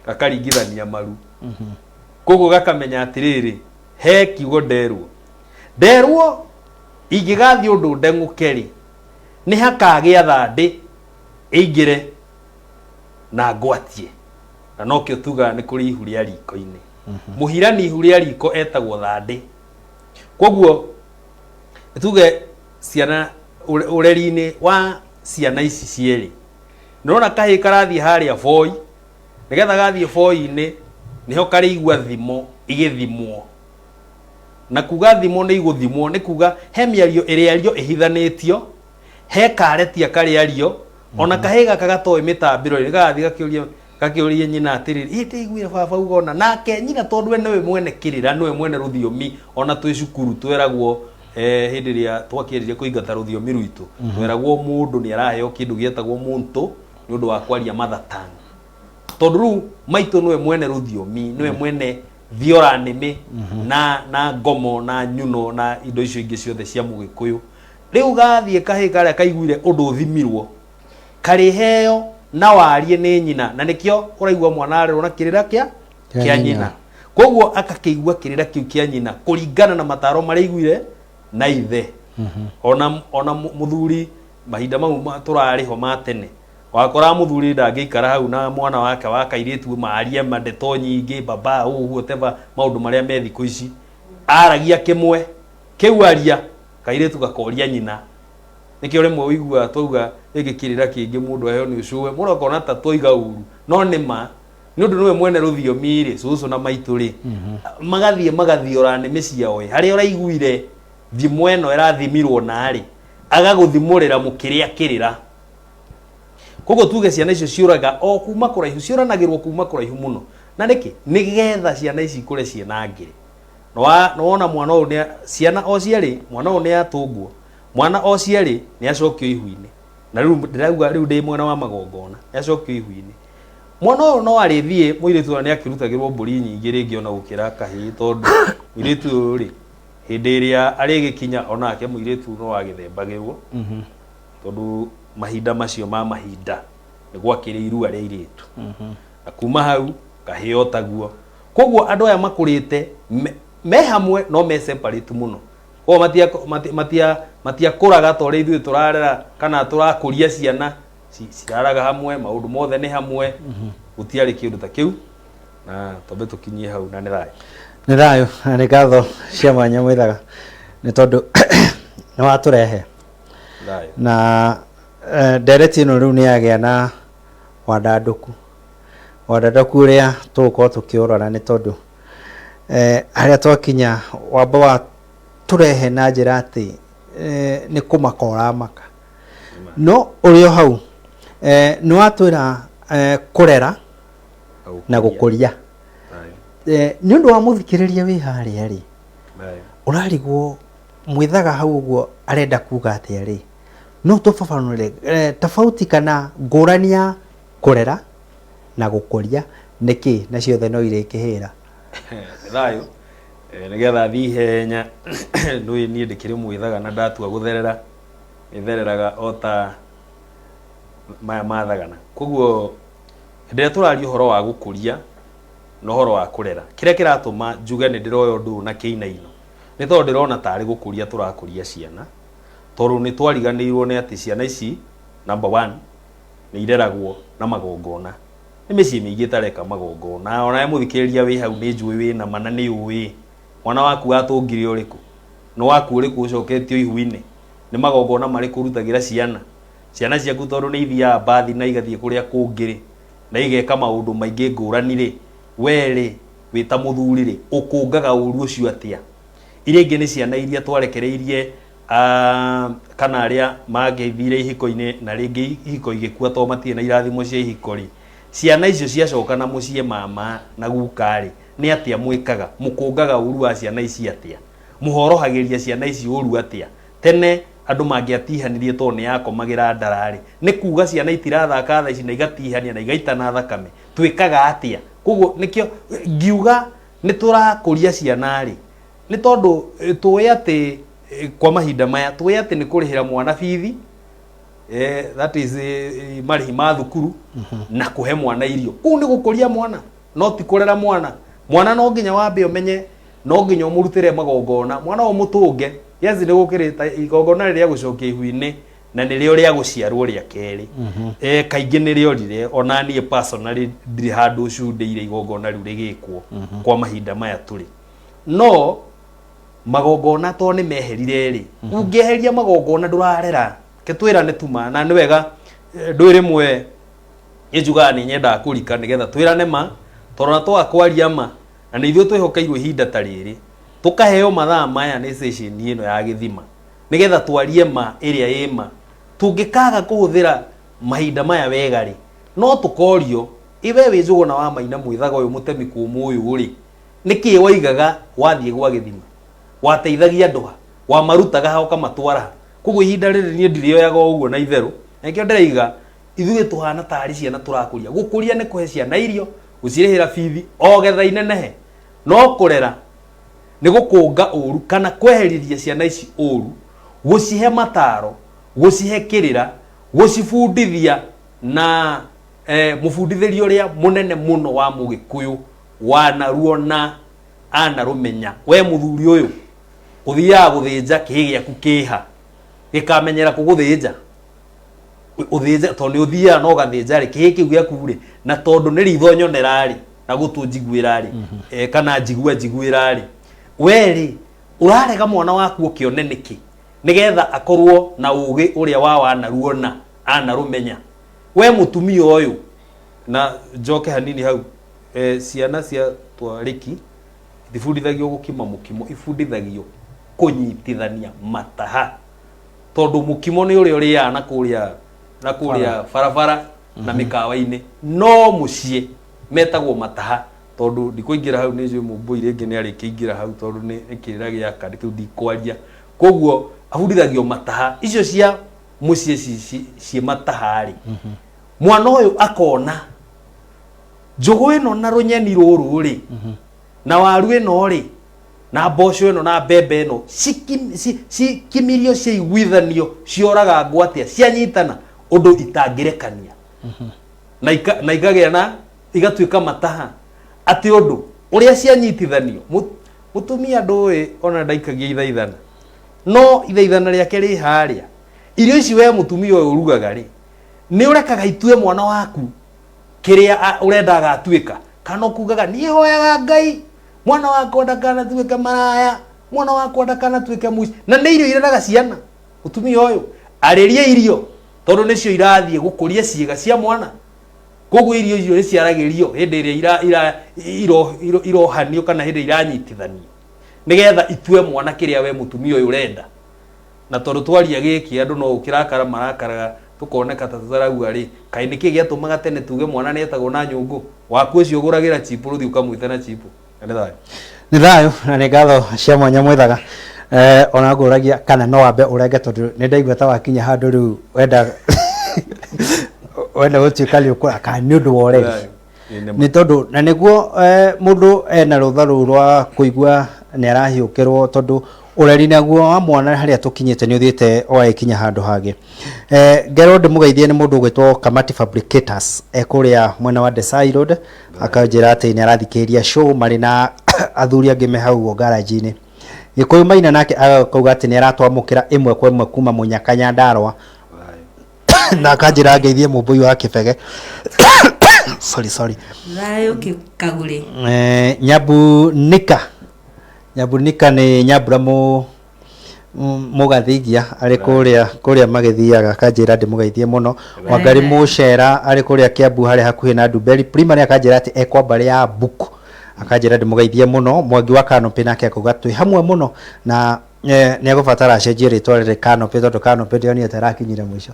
gakaringithania maru, koguo gakamenya atĩrĩrĩ, he kiugo nderwo nderwo ingĩgathiĩ ũndũ ndeng'ũke rĩ, nĩ hakagĩa thandĩ ĩingĩre na ngwatie. Na nokĩo tugaga nĩ kũrĩ ihu rĩa riko-inĩ. Mũhirani ihu rĩa riko etagwo thandĩ. Koguo tuge ciana ũreri-inĩ wa ciana ici cierĩ, nĩũrona kahĩĩ karathiĩ harĩa boi, nĩgetha gathiĩ boi-inĩ nĩho karĩigua thimo igĩthimwo. Na kuga thimo nĩ igũthimwo nĩ kuga he mĩario ĩrĩario ĩhithanĩtio, he karetia karĩario, ona kahĩĩ gaka gatoĩ mĩtambĩro rĩ, nĩkagathiĩ gakĩũria gakĩũrie nyina atĩrĩrĩ, ĩ ndĩiguire baba uga ũna. Nake nyina tondũ we nĩwe mwene kĩrĩra, nĩwe mwene rũthiomi, ona twĩ cukuru tweragwo hĩndĩ ĩrĩa twakĩanjirie kũingata rũthiomi rwitũ, tweragwo mũndũ nĩ araheo kĩndũ gĩetagwo mũntũ nĩ ũndũ wa kwaria mother tongue. Tondũ rĩu maitũ nĩwe mwene rũthiomi, nĩwe mwene thiora nĩmĩ na ngomo na nyuno na indo icio ingĩ ciothe cia Mũgĩkũyũ. Rĩu gathiĩ kahĩĩ karĩa kaiguire ũndũ ũthimirwo, karĩheo na warie nĩ nyina, na nĩkĩo ũraigua mwana arerwo na kĩrĩra kĩa Kĩa kĩa nyina. nyina. Koguo akakĩigua kĩrĩra kĩu kĩa nyina kũringana na mataro marĩa aiguire na ithe. Ona mũthuri mahinda mau tũrarĩ ho ma tene, wakoraga mũthuri ndangĩikara hau na mwana wake wa kairĩtu marie mandeto nyingĩ, baba ũũ whatever, maũndũ marĩa me thikũ ici. Aragia kĩmwe kĩu aria, kairĩtu gakoria nyina. Nĩkĩo rĩmwe ũiguaga twauga rĩngĩ kĩrĩra kĩngĩ mũndũ aheo nĩ ũcũwe, mũndũ akona ta twaiga ũru, no nĩ ma nĩ ũndũ nĩwe mwene rũthiomi rĩ, cũcũ na maitũ rĩ, magathiĩ magathiora nĩmĩ ciao ĩ, harĩa ũraiguire thimo ĩno ĩrathimirwo narĩ, agagũthimũrĩra mũkĩrĩa kĩrĩra. Koguo tuge ciana icio ciũraga o kuma kũraihu, ciũranagĩrwo kuma kũraihu mũno. Na nĩkĩ? Nĩgetha ciana ici ikũre ciĩna ngĩrĩ. Nĩwona mwana ũyũ nĩ ciana o cierĩ, mwana ũyũ nĩ atũngwo, mwana o cierĩ nĩ acokio ihu-inĩ. Na rĩu ndĩrauga rĩu ndĩ mwena wa magongona, nĩ acokio ihu-inĩ. Mwana ũyũ no arĩthiĩ, mũirĩtu ũyũ nĩ akĩrutagĩrwo mbũri nyingĩ rĩngĩ ona gũkĩra kahĩĩ, tondũ mũirĩtu ũyũ rĩ, hĩndĩ ĩrĩa arĩgĩkinya onake mũirĩtu no agĩthembagĩrwo, tondũ mahinda macio ma mahinda nĩ gwakĩrĩ irua rĩa airĩtu. Na kuma hau kahĩĩ o taguo. Koguo andũ aya makũrĩte me hamwe no me separate mũno. Koguo matiakũraga ta ũrĩa ithuĩ tũrarera kana tũrakũria ciana, ciraraga hamwe, maũndũ mothe nĩ hamwe, gũtiarĩ kĩndũ ta kĩu. Na twambe tũkinyie hau, na nĩ thayũ. Nĩ thayũ na nĩ ngatho cia mwanya mwĩthaga nĩ tondũ nĩ watũrehe. Thayũ. Na ndereti ĩno rĩu nĩ yagĩa na wandandũku. Wandandũku ũrĩa tũgũkorwo tũkĩũrora nĩ tondũ harĩa twakinya wamba wa tũrehe na njĩra atĩ nĩ kũmaka ũramaka. No ũrĩ o hau nĩ watwĩra kũrera na gũkũria. Nĩ ũndũ wa mũthikĩrĩria wĩ harĩa rĩ, ũrarigwo mwĩthaga hau ũguo arenda kuga atĩa rĩ, no tũbabanũre tofauti kana ngũrani ya kũrera na gũkũria nĩkĩ, na ciothe no irĩkĩhĩra. Thayũ. Nĩgetha thiĩ ihenya, nĩũĩ niĩ ndĩkĩrĩ mwĩthaga na ndatua gũtherera, ĩthereraga o ta maya mathagana. Koguo hĩndĩ ĩrĩa tũraria ũhoro wa gũkũria, Na ũhoro wa kũrera, kĩrĩa kĩratũma njuge nĩ ndĩroya ũndũ ũyũ na kĩinaino nĩ tondũ ndĩrona tarĩ gũkũria tũrakũria ciana, tondũ nĩ twariganĩirwo nĩ atĩ ciana ici number one nĩ ireragwo na magongona. Nĩ mĩciĩ mĩingĩ ĩtareka magongona. Onawe mũthikĩrĩria wĩ hau nĩ njũĩ wĩna ma na nĩ ũĩ mwana waku watũngire ũrĩkũ, nĩ waku ũrĩkũ ũcoketio ihu-inĩ, nĩ magongona marĩkũ ũrutagĩra ciana. Ciana ciaku tondũ nĩ ithiaga mbathi na igathiĩ kũrĩa kũngĩ-rĩ, na igeka maũndũ maingĩ ngũrani-rĩ, we-rĩ, wĩ ta mũthuri-rĩ, ũkũngaga ũru ũcio atĩa? Iria ingĩ nĩ ciana iria twarekereirie kana arĩa mangĩthire ihiko-inĩ na rĩngĩ ihiko igĩkua tondũ matirĩ na irathimo cia ihiko-rĩ, ciana icio ciacoka na mũciĩ mama na guka-rĩ, nĩ atĩa mwĩkaga? Mũkũngaga ũru wa ciana ici atĩa? Mũhorohagĩria ciana ici ũru atĩa? Tene andũ mangĩatihanirie tondũ nĩ yakomagĩra ndara-rĩ, nĩ kuga ciana itirathaka thaa ici na igatihania na igaitana thakame? Twĩkaga atĩa? Koguo nĩkĩo ngiuga nĩ tũrakũria ciana-rĩ, nĩ tondũ tũĩ atĩ kwa mahinda maya tũĩ atĩ nĩ kũrĩhĩra mwana bithi, that is marĩhi ma thukuru na kũhe mwana irio. Kũu nĩ gũkũria mwana, no ti kũrera mwana. Mwana no nginya wambe ũmenye, no nginya ũmũrutĩre magongona, mwana ũmũtũnge. Yes, nĩ gũkĩrĩ igongona rĩrĩa gũcokia ihu-inĩ na nĩrĩo rĩa gũciarwo rĩa kerĩ. Kaingĩ nĩrĩo rire, ona niĩ personally ndirĩ handũ cundĩire igongona rĩu rĩgĩkwo kwa mahinda maya tũrĩ. No magongona to nĩ meherire rĩ, ũngĩeheria magongona ndũrarera. Ke twĩrane tuma, na nĩ wega ndũĩ rĩmwe niĩ njugaga nĩ nyendaga kũrika nĩgetha twĩrane ma, tondũ ona twaga kwaria ma, na nĩ ithuĩ twĩhokeirwo ihinda ta rĩrĩ, tũkaheo mathaa maya nĩ station ĩno ya gĩthima, nĩgetha twarie ma ĩrĩa ĩ ma. Tũngĩkaga kũhũthĩra mahinda maya wega rĩ, no tũkorio, ĩ we wĩ Njũgũna wa Maina mwĩthaga ũyũ mũtemi kũmũ ũyũ rĩ, nĩkĩ waigaga wathiĩ gwa gĩthima? Wateithagia andũ ha? Wamarutaga ha ũkamatwara ha? Koguo ihinda rĩrĩ niĩ ndirĩoyaga o ũguo na itherũ, na nĩkĩo ndĩraiga ithuĩ tũhana tarĩ ciana tũrakũria. Gũkũria nĩ kũhe ciana irio, gũcirĩhĩra bithi, o getha inenehe. No kũrera nĩ gũkũnga ũru kana kweherithia ciana ici ũru, gũcihe mataro, gũcihe kĩrĩra, gũcibundithia na mũbundithĩrie ũrĩa mũnene mũno wa mũgĩkũyũ wanaruona anarũmenya. We mũthuri ũyũ ũthiaga gũthĩnja kĩĩ gĩaku kĩha gĩkamenyera kũgũthĩnja ũthĩnja tondũ nĩ ũthiaga na ũgathĩnja rĩ kĩĩ kĩu gĩaku rĩ na tondũ nĩ ritho nyonera rĩ na gũtũ njiguĩra rĩ kana njigua njiguĩra rĩ we rĩ ũrarega mwana waku ũkĩone nĩkĩ nĩgetha akorwo na ũgĩ ũrĩa wa wanaruona anarũmenya. We mũtumia ũyũ na njoke hanini hau ciana cia twarĩki itibundithagio gũkima mũkimo, ibundithagio kũnyitithania mataha tondũ mũkimo nĩ ũrĩa ũrĩaga na kũrĩa na kũrĩa barabara na mĩkawa-inĩ no mũciĩ metagwo mataha tondũ ndikũingĩra hau nĩ njũĩ mũmbũi rĩngĩ nĩ arĩkĩingĩra hau tondũ nĩ kĩrĩra gĩaka kĩu ndikwaria. Koguo abundithagio mataha icio cia mũciĩ ciĩ mataha rĩ mwana ũyũ akona njũgũ ĩno na rũnyeni rũrũ rĩ na waru ĩno rĩ na mboco ĩno na mbembe ĩno cikimirio ciaiguithanio cioraga ngwatia cianyitana ũndũ itangĩrekania na na ikagĩa na igatuĩka mataha atĩ ũndũ ũrĩa cianyitithanio mũtumia ndũĩ ona ndaikagia ithaithana no ithaithana rĩake rĩ harĩa irio ici we mũtumia ũyũ ũrugaga rĩ nĩ ũrekaga itue mwana waku kĩrĩa ũrenda agatuĩka kana ũkugaga niĩ hoyaga Ngai mwana wakwa ndakanatuĩke maraya mwana wakwa ndakanatuĩke mũici na nĩ irio ireraga ciana mũtumia ũyũ arĩrie irio tondũ nĩcio irathiĩ gũkũria ciĩga cia mwana koguo irio icio nĩ ciaragĩrio hĩndĩ ĩrĩa irohanio kana hĩndĩ iranyitithanio nĩgetha itue mwana kĩrĩa we mũtumia ũyũ ũrenda na tondũ twaria gĩkĩ andũ no gũkĩrakara marakaraga tũkoneka ta tũtarauga rĩ kaĩ nĩkĩ gĩatũmaga tene tuge mwana nĩetagwo na nyũngũ waku ũcio ũgũragĩra chipu rũthiĩ ũkamwĩte na chipu. Na nĩ thayũ. Nĩ thayũ na nĩ ngatho cia mwanya mwethaga. Ona ngũragia kana no wambe ũrenge tondũ nĩ ndaigua ta wakinya handũ rĩu wenda wenda gũtuĩka nĩ ũkũra kana nĩ ũndũ wa ũreri. Nĩ tondũ na nĩguo mũndũ ena rũtha rũu rwa kũigua nĩ arahiũkĩrwo tondũ Ũreri naguo wa mwana harĩa tũkinyĩte nĩ ũthiĩte ũgagĩkinya handũ hangĩ. Ngerwo ndĩmũgeithie nĩ mũndũ ũgwĩtwo Kamati Fabricators e kũrĩa mwena wa Desai Road, akanjĩra atĩ nĩ arathikĩrĩria show marĩ na athuri angĩ me hau ũguo garage-inĩ. Gĩkũyũ Maina nake akauga atĩ nĩ aratwamũkĩra ĩmwe kwa ĩmwe kuma Mũnyaka Nyandarũa na akanjĩra ngeithie Mũmbũi wa Kĩbege. Sorry, sorry. Thayũ Kagũrĩ. Nyabu Nika. Nyabu Nika nĩ Nyambura mũ mũgathigia arĩ kũrĩa kũrĩa magĩthiaga akanjĩra ndĩmũgeithie mũno. Wangari Mũcera arĩ kũrĩa Kiambu harĩa hakuhĩ na Ndumberi Primary akanjĩra atĩ ekwa mbarĩ ya Mbuku akanjĩra ndĩmũgeithie mũno. Mwangi wa Canopy nake akauga twĩ hamwe mũno na nĩ egũbatara acenjie rĩtwa rĩrĩ Canopy tondũ Canopy ndĩronire ta ĩrakinyire mũico.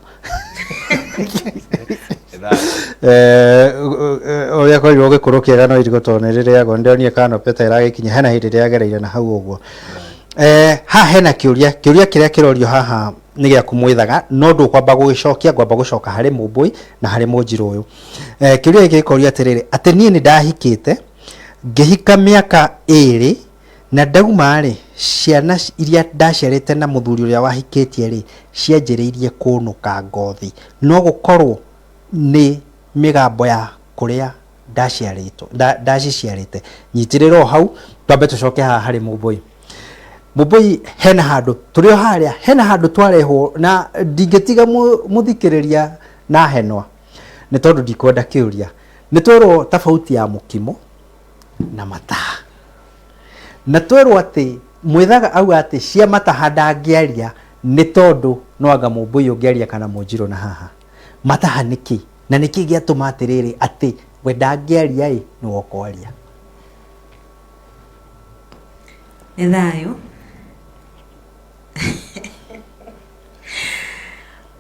Ũrĩa korirwo gĩkũrũ kĩega no irigũ tondũ nĩ rĩrĩagwo, nĩ ndĩronire Canopy ta ĩragĩkinya hena hĩndĩ ĩrĩa na hau ũguo. Haha hena kĩũria, kĩũria kĩrĩa kĩrorio haha nĩ gĩaku mwĩthaga, no ndũkwamba gũgĩcokia, ngwamba gũcoka harĩ Mũmbũi na harĩ Mũnjirũ ũyũ. Kĩũria gĩkĩ gĩkorio atĩrĩrĩ, atĩ niĩ nĩ ndahikĩte, ngĩhika mĩaka ĩrĩ, na ndauma rĩ, ciana iria ndaciarĩte na mũthuri ũrĩa wahikĩtie rĩ, cianjĩrĩirie kũnũka ngothi. No gũkorwo nĩ mĩgambo ya kũrĩa ndaciarĩtwo, ndaciciarĩte. Nyitĩrĩra o hau, twambe tũcoke haha harĩ Mũmbũi. Mũmbũi hena handũ, tũrĩ o harĩa, hena handũ twarehwo na ndingĩtiga mũthikĩrĩria na henwa, nĩ tondũ ndikwenda kĩũria. Nĩ twerwo tofauti ya mũkimo na mataha. Na twerwo atĩ mwĩthaga auga atĩ cia mataha ndangĩaria nĩ tondũ no anga Mũmbũi ũngĩaria kana Mũnjirũ na haha. Mataha nĩ kĩ? Na nĩ kĩ gĩatũma atĩrĩrĩ atĩ we ndangĩaria ĩ nĩwe ũkwaria? Nĩ thayũ.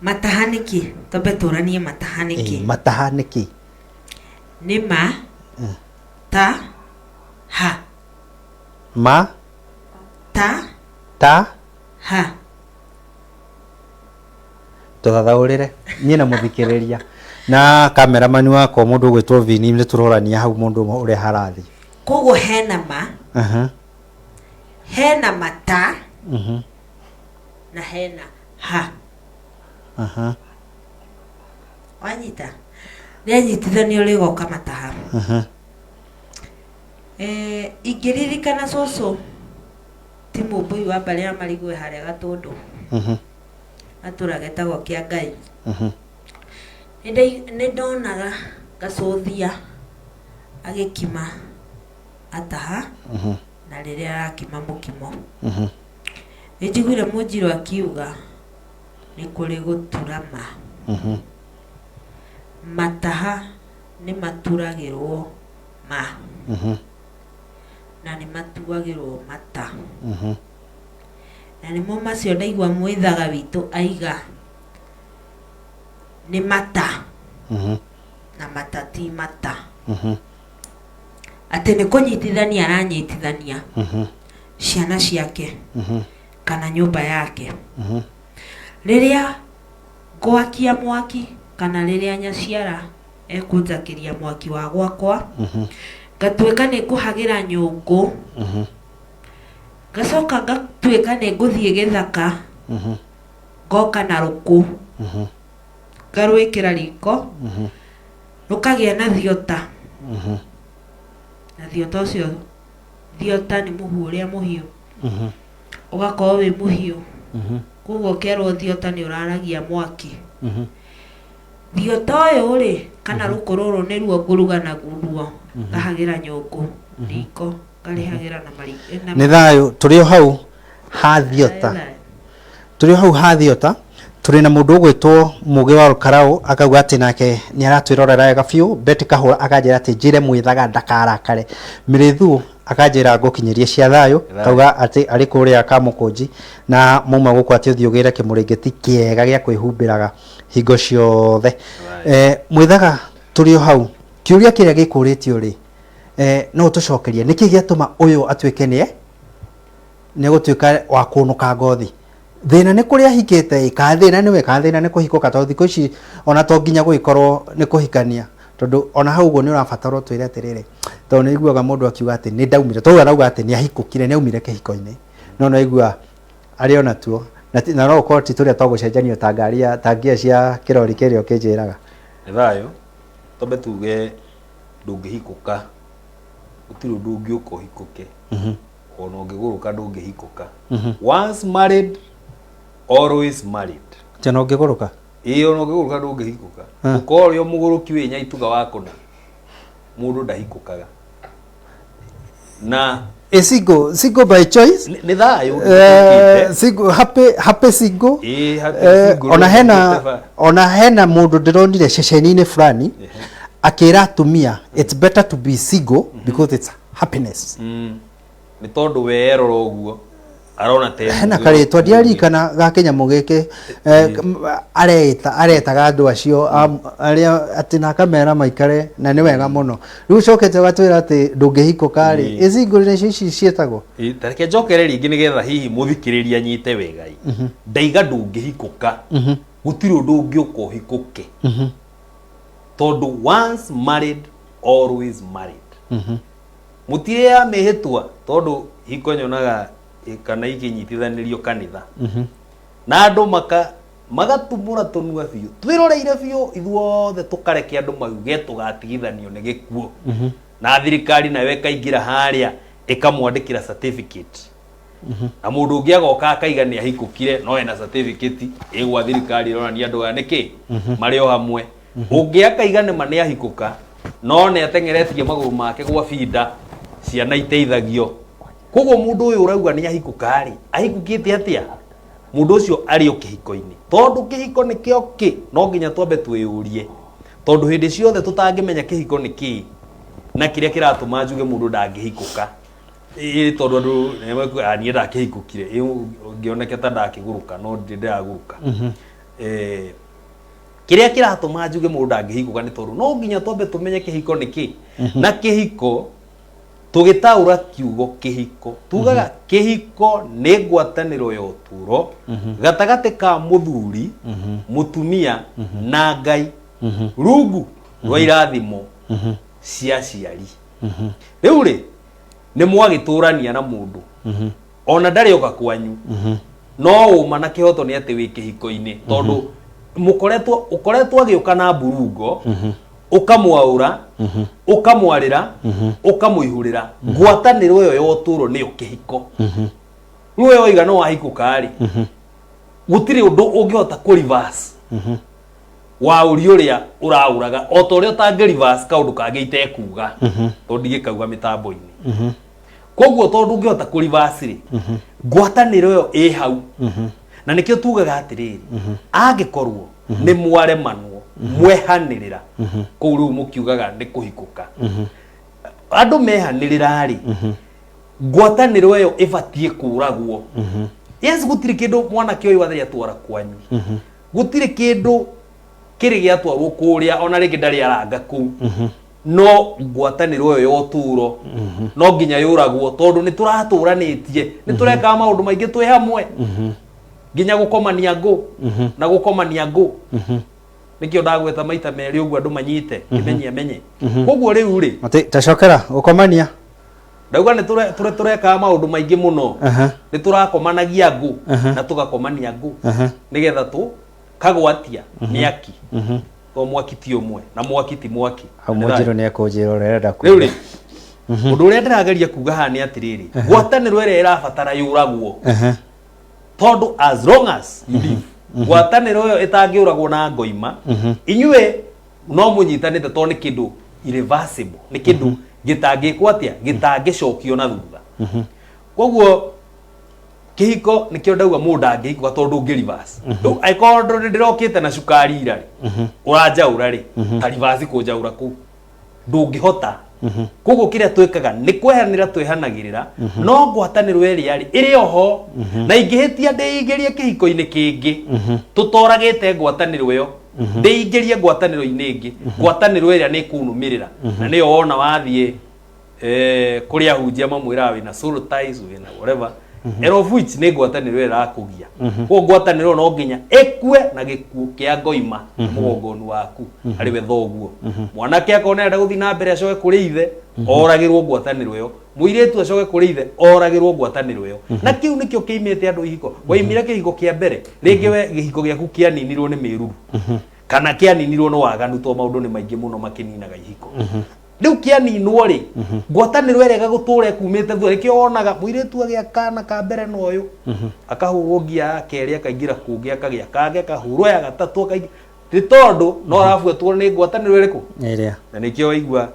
Mataha nĩ kĩ? Twambe tũranie mataha nĩ kĩ? Mataha nĩ kĩ? Nĩ ma ta ha. Ma ta ta ha. Tũthathaũrĩre niĩ na mũthikĩrĩria na kameramani wakwa mũndũ ũgwĩtwo Vini nĩ tũrorania hau mũndũ ũmwe ũrĩa harathiĩ. Koguo hena ma, hena mata na hena ha. Wanyita? Rĩanyitithanio rĩgoka mataha. Ingĩririkana cũcũ ti Mũmbũi wa mbarĩ ya Marigũ e harĩa Gatũndũ. Gatũra getagwo Kĩa Ngai. Nĩ ndonaga gacũthia agĩkima ataha na rĩrĩa arakima mũkimo. Nĩ njiguire Mũnjirũ akiuga nĩ kũrĩ gũturama. Mataha nĩ maturagĩrwo ma na nĩ matuagĩrwo mata. Na nĩmo macio ndaigua mwĩthaga witũ aiga nĩ mata na mata ti mata. Atĩ nĩ kũnyitithania aranyitithania ciana ciake kana nyũmba yake. Rĩrĩa ngwakia mwaki kana rĩrĩa nyaciara ekũnjakĩria mwaki wa gwakwa, ngatuĩka nĩ ngũhagĩra nyũngũ, ngacoka ngatuĩka nĩ ngũthiĩ gĩthaka, ngoka na rũkũ, ngarwĩkĩra riko, rũkagĩa na thiota, na thiota ũcio, thiota nĩ mũhu ũrĩa mũhiũ, ũgakorwo wĩ mũhiũ, koguo ũkerwo thiota nĩ ũraragia mwaki. Thiota ũyũ rĩ, kana rũkũ rũrũ nĩruo ngũruga naguo, ngahagĩra nyũngũ riko, ngarĩhagĩra na mariko. Nĩ thayũ, tũrĩ o hau ha thiota. Tũrĩ o hau ha thiota, tũrĩ na mũndũ ũgwĩtwo Mũgĩ wa Olkarau akauga atĩ nake nĩ aratwĩrorera wega biũ. Betty Kahũra akanjĩra atĩ njĩre mwĩthaga ndakarakare. Mĩrĩthu akanjĩra ngũkinyĩrie cia thayũ, akauga atĩ arĩ kũrĩa Kamũkũnji na mauma gũkũ atĩ ũthiĩ ũgĩre kĩmũrĩngĩti kĩega gĩa kwĩhumbĩraga hingo ciothe. Mwĩthaga tũrĩ o hau, kĩũria kĩrĩa gĩkũrĩtio rĩ, no ũtũcokerie nĩkĩ gĩatũma ũyũ atuĩke nĩ nĩ egũtuĩka wa kũnũka ngothi? Thĩna nĩ kũrĩa ahikĩte ĩ, kana thĩna nĩwe, kana thĩna nĩ kũhikũka? Tondũ thikũ ici ona to nginya gũgĩkorwo nĩ kũhikania, tondũ ona hau ũguo nĩ ũrabatara ũtwĩre atĩrĩrĩ, tondũ nĩ ũiguaga mũndũ akiuga atĩ nĩ ndaumire, tondũ arauga atĩ nĩ ahikũkire, nĩ aumire kĩhiko-inĩ, no nĩ waigua Arĩ ona tuo na na no ũkorwo ti tũrĩa twa gũcenjanio ta ngari ya ta ngia cia kĩrori kĩrĩa ũkĩnjĩraga. Nĩ thayũ, twambe tuge ndũngĩhikũka, gũtirĩ ũndũ ũngĩũka ũhikũke, ona ũngĩgũrũka ndũngĩhikũka. Once married, always married. Atĩ ona ũngĩgũrũka? Ĩĩ ona ũngĩgũrũka ndũngĩhikũka. Ũkorwo ũrĩ o mũgũrũki wĩ nyaituga wa kũna, mũndũ ndahikũkaga. Na A single, single by choice. Nĩ thayũ Eh, single, happy, happy single. Ĩĩ, happy Eh, single, ona hena whatever. Ona hena mũndũ ndĩronire ceceni-inĩ fulani akĩra atumia it's better to be single because it's happiness. Nĩ tondũ we erora ũguo arona ta Hena karĩtwa ndiaririkana ga kĩnyamũ gĩkĩ eh, areta aretaga andũ acio arĩa atĩ na akamera maikare na nĩ wega mũno. Rĩu ũcokete ũgatwĩra atĩ ndũngĩhikũka rĩ, ĩ single nacio ici ciĩtagwo? Ĩ, ta reke njokere rĩngĩ nĩgetha hihi mũthikĩrĩria anyite wega ĩ. Ndaiga ndũngĩhikũka, gũtirĩ ũndũ ũngĩũka ũhikũke, tondũ once married always married. Mũtirĩ ya mĩhĩtwa tondũ hiko nyonaga kana ikĩnyitithanĩrio kanitha na andũ maka magatumũra tũnua biũ twĩroreire biũ ithuothe, tũkareke andũ mauge tũgatigithanio nĩ gĩkuũ, na thirikari nayo ĩkaingĩra harĩa ĩkamwandĩkĩra certificate, na mũndũ ũngĩ agoka akaiga nĩ ahikũkire no ena certificate ĩgwa thirikari ĩronania andũ aya nĩkĩ marĩ o hamwe. Ũngĩ akaiga nĩma nĩ ahikũka no nĩ ateng'eretie magũrũ make gwa binda ciana iteithagio. Koguo mũndũ ũyũ ũrauga nĩ ahikũka rĩ, ahikũkĩte atĩa? Mũndũ ũcio arĩ o kĩhiko-inĩ, tondũ kĩhiko nĩkĩo kĩ no nginya twambe twĩyũrie, tondũ hĩndĩ ciothe tũtangĩmenya kĩhiko nĩ kĩĩ na kĩrĩa kĩratũma njuge mũndũ ndangĩhikũka. Ĩĩ, tondũ andũ nĩmakuga, "Ah, niĩ ndakĩhikũkire." Ĩ, ngĩoneke ta ndakĩgũrũka no ndirĩ ndĩragũrũka. Eh, kĩrĩa kĩratũma njuge mũndũ ndangĩhikũka nĩ tondũ no nginya twambe tũmenye kĩhiko nĩ kĩ. Na kĩhiko, tũgĩtaũra kiugo kĩhiko, tugaga kĩhiko nĩ ngwatanĩro ya ũtũũro gatagatĩ ka mũthuri, mũtumia na Ngai rungu rwa irathimo cia aciari. Rĩu rĩ, nĩ mwagĩtũrania na mũndũ ona ndarĩ oka kwanyu, no ũma na kĩhoto nĩ atĩ wĩ kĩhiko-inĩ, tondũ mũkoretwo ũkoretwo agĩũka na mburungo, ũkamwaũra, ũkamwarĩra, ũkamũihũrĩra. Ngwatanĩro ĩyo ya ũtũũro nĩyo kĩhiko. Rĩu we waiga no wahikũka rĩ, gũtirĩ ũndũ ũngĩhota kũ reverse wa ũri ũrĩa ũraũraga, o ta ũrĩa ũtangĩ reverse kaũndũ kangĩ itekuga tondũ ndigĩkauga mĩtambo-inĩ. Koguo tondũ ũngĩhota kũ reverse rĩ, ngwatanĩro ĩyo ĩ hau, na nĩkĩo tugaga atĩrĩrĩ, angĩkorwo nĩ mwaremanwo mwehanĩrĩra kũu, rĩu mũkiugaga nĩ kũhikũka, andũ mehanĩrĩra rĩ, ngwatanĩro ĩyo ĩbatiĩ kũragwo. Yes, gũtirĩ kĩndũ mwanake ũyũ athiĩ atwara kwanyu, gũtirĩ kĩndũ kĩrĩ gĩatwarwo kũrĩa, ona rĩngĩ ndarĩ aranga kũu, no ngwatanĩro ĩyo ya ũtũũro no nginya yũragwo, tondũ nĩ tũratũranĩtie, nĩ tũrekaga maũndũ maingĩ twĩ hamwe, nginya gũkomania ngũ na gũkomania ngũ. Nĩkĩo ndagweta maita merĩ ũguo andũ manyite kĩmenyi amenye. Koguo rĩu rĩ, Atĩ tacokera gũkomania. Ndauga nĩ tũrekaga maũndũ maingĩ mũno. Nĩ tũrakomanagia ngũ na tũgakomania ngũ nĩgetha tũ kagwatia mĩaki, to mwaki ti ũmwe na mwaki ti mwaki. Hau mũnjirũ nĩ ekũnjĩra ũrĩa arenda Rĩu kuga. rĩ, ũndũ ũrĩa ndĩrageria kuga haha nĩ atĩrĩrĩ, ngwatanĩro ĩrĩa ĩrabatara yũragwo, tondũ as long as you live, ngwatanĩro ĩyo ĩtangĩũragwo na ngoima, inyuĩ no mũnyitanĩte, tondũ nĩ kĩndũ irreversible, nĩ kĩndũ gĩtangĩkwo atĩa, gĩtangĩcokio na thutha. Koguo kĩhiko nĩkĩo ndauga mũndũ ndangĩhikũka, tondũ ũngĩ reverse rĩu, angĩkorwo ndĩrokĩte na cukari ira rĩ, ũranjaũra rĩ, ta reverse kũnjaũra kũu ndũngĩhota. Koguo kĩrĩa twĩkaga nĩ kwehanĩra twehanagĩrĩra, no ngwatanĩro ĩrĩa rĩ ĩrĩ oho, na ingĩhĩtia ndĩingĩrie kĩhiko-inĩ kĩngĩ tũtoragĩte ngwatanĩro ĩyo, ndĩingĩrie ngwatanĩro-inĩ ĩngĩ, ngwatanĩro ĩrĩa nĩ ĩkũnũmĩrĩra, na nĩyo wona wathiĩ kũrĩ ahunjia mamwĩraga wĩna soul ties, wĩna whatever, and of which nĩ ngwatanĩro ĩrĩa ĩrakũgia. Koguo ngwatanĩro ĩyo no nginya ĩkue na gĩkuũ kĩa ngoima mũgongoni waku arĩ we thoguo. Mwanake akorwo nĩarenda gũthiĩ na mbere acoke kũrĩ ithe, oragĩrwo ngwatanĩro ĩyo. Mũirĩtu acoke kũrĩ ithe oragĩrwo ngwatanĩro ĩyo. Na kĩu nĩkĩo kĩimĩte andũ ihiko. Waimire kĩhiko kĩa mbere, rĩngĩ we gĩhiko gĩaku kĩaninirwo nĩ mĩruru. Kana kĩaninirwo nĩ waganu tondũ maũndũ nĩ maingĩ mũno makĩninaga ihiko. Rĩu kĩaninwo rĩ, ngwatanĩro ĩrĩa ĩgagũtũra ĩkumĩte thutha nĩkĩo wonaga mũirĩtu agĩa kana ka mbere na ũyũ, akahũrwo ngia ya kerĩ akaingĩra kũngĩ akagĩa kangĩ akahũrwo ya gatatũ akaingĩra nĩ tondũ no arabuatwo nĩ ngwatanĩro ĩrĩkũ? Ĩrĩa. Na nĩkĩo waigua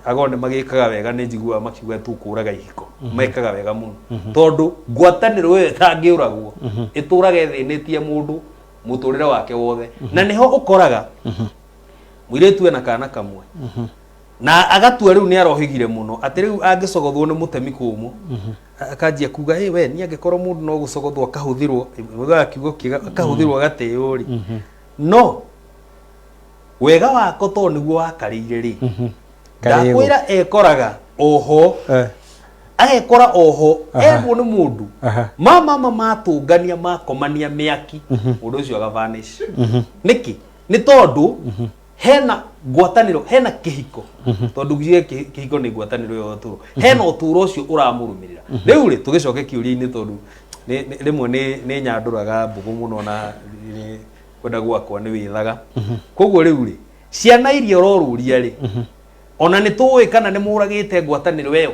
ago nĩ magĩkaga wega nĩ njiguaga makiuga tũkũraga ihiko mekaga wega mũno tondũ ngwatanĩro ĩyo ĩtangĩũragwo ĩtũraga ĩthĩnĩtie mũndũ mũtũrĩre wake wothe na nĩho ũkoraga mũirĩtu ena kana kamwe na agatua rĩu nĩ arohĩgire mũno atĩ rĩu angĩcogothwo nĩ mũtemi kũmũ akanjia kuga ĩ we niĩ angĩkorwo mũndũ no gũcogothwo akahũthĩrwo ũgaga kiugo kĩega akahũthĩrwo agatĩo rĩ no wega wako tondũ nĩguo wakarĩire rĩ Karĩgwo. ndakwĩra ekoraga oho agekora oho endwo nĩ mũndũ mama matũngania makomania mĩaki mũndũ ũcio agavanish nĩkĩ nĩ tondũ hena ngwatanĩro hena kĩhiko tondũ ngiuge kĩhiko nĩ ngwatanĩro ya ũtũũro hena ũtũũro ũcio ũramũrũmĩrĩra rĩu rĩ tũgĩcoke kĩũria-inĩ tondũ rĩmwe nĩ nyandũraga mbũgũ mũno na nĩ kwenda gwakwa nĩ wĩthaga koguo rĩu rĩ ciana iria ũrorũria rĩ ona nĩ tũĩ kana nĩ mũragĩte ngwatanĩro ĩyo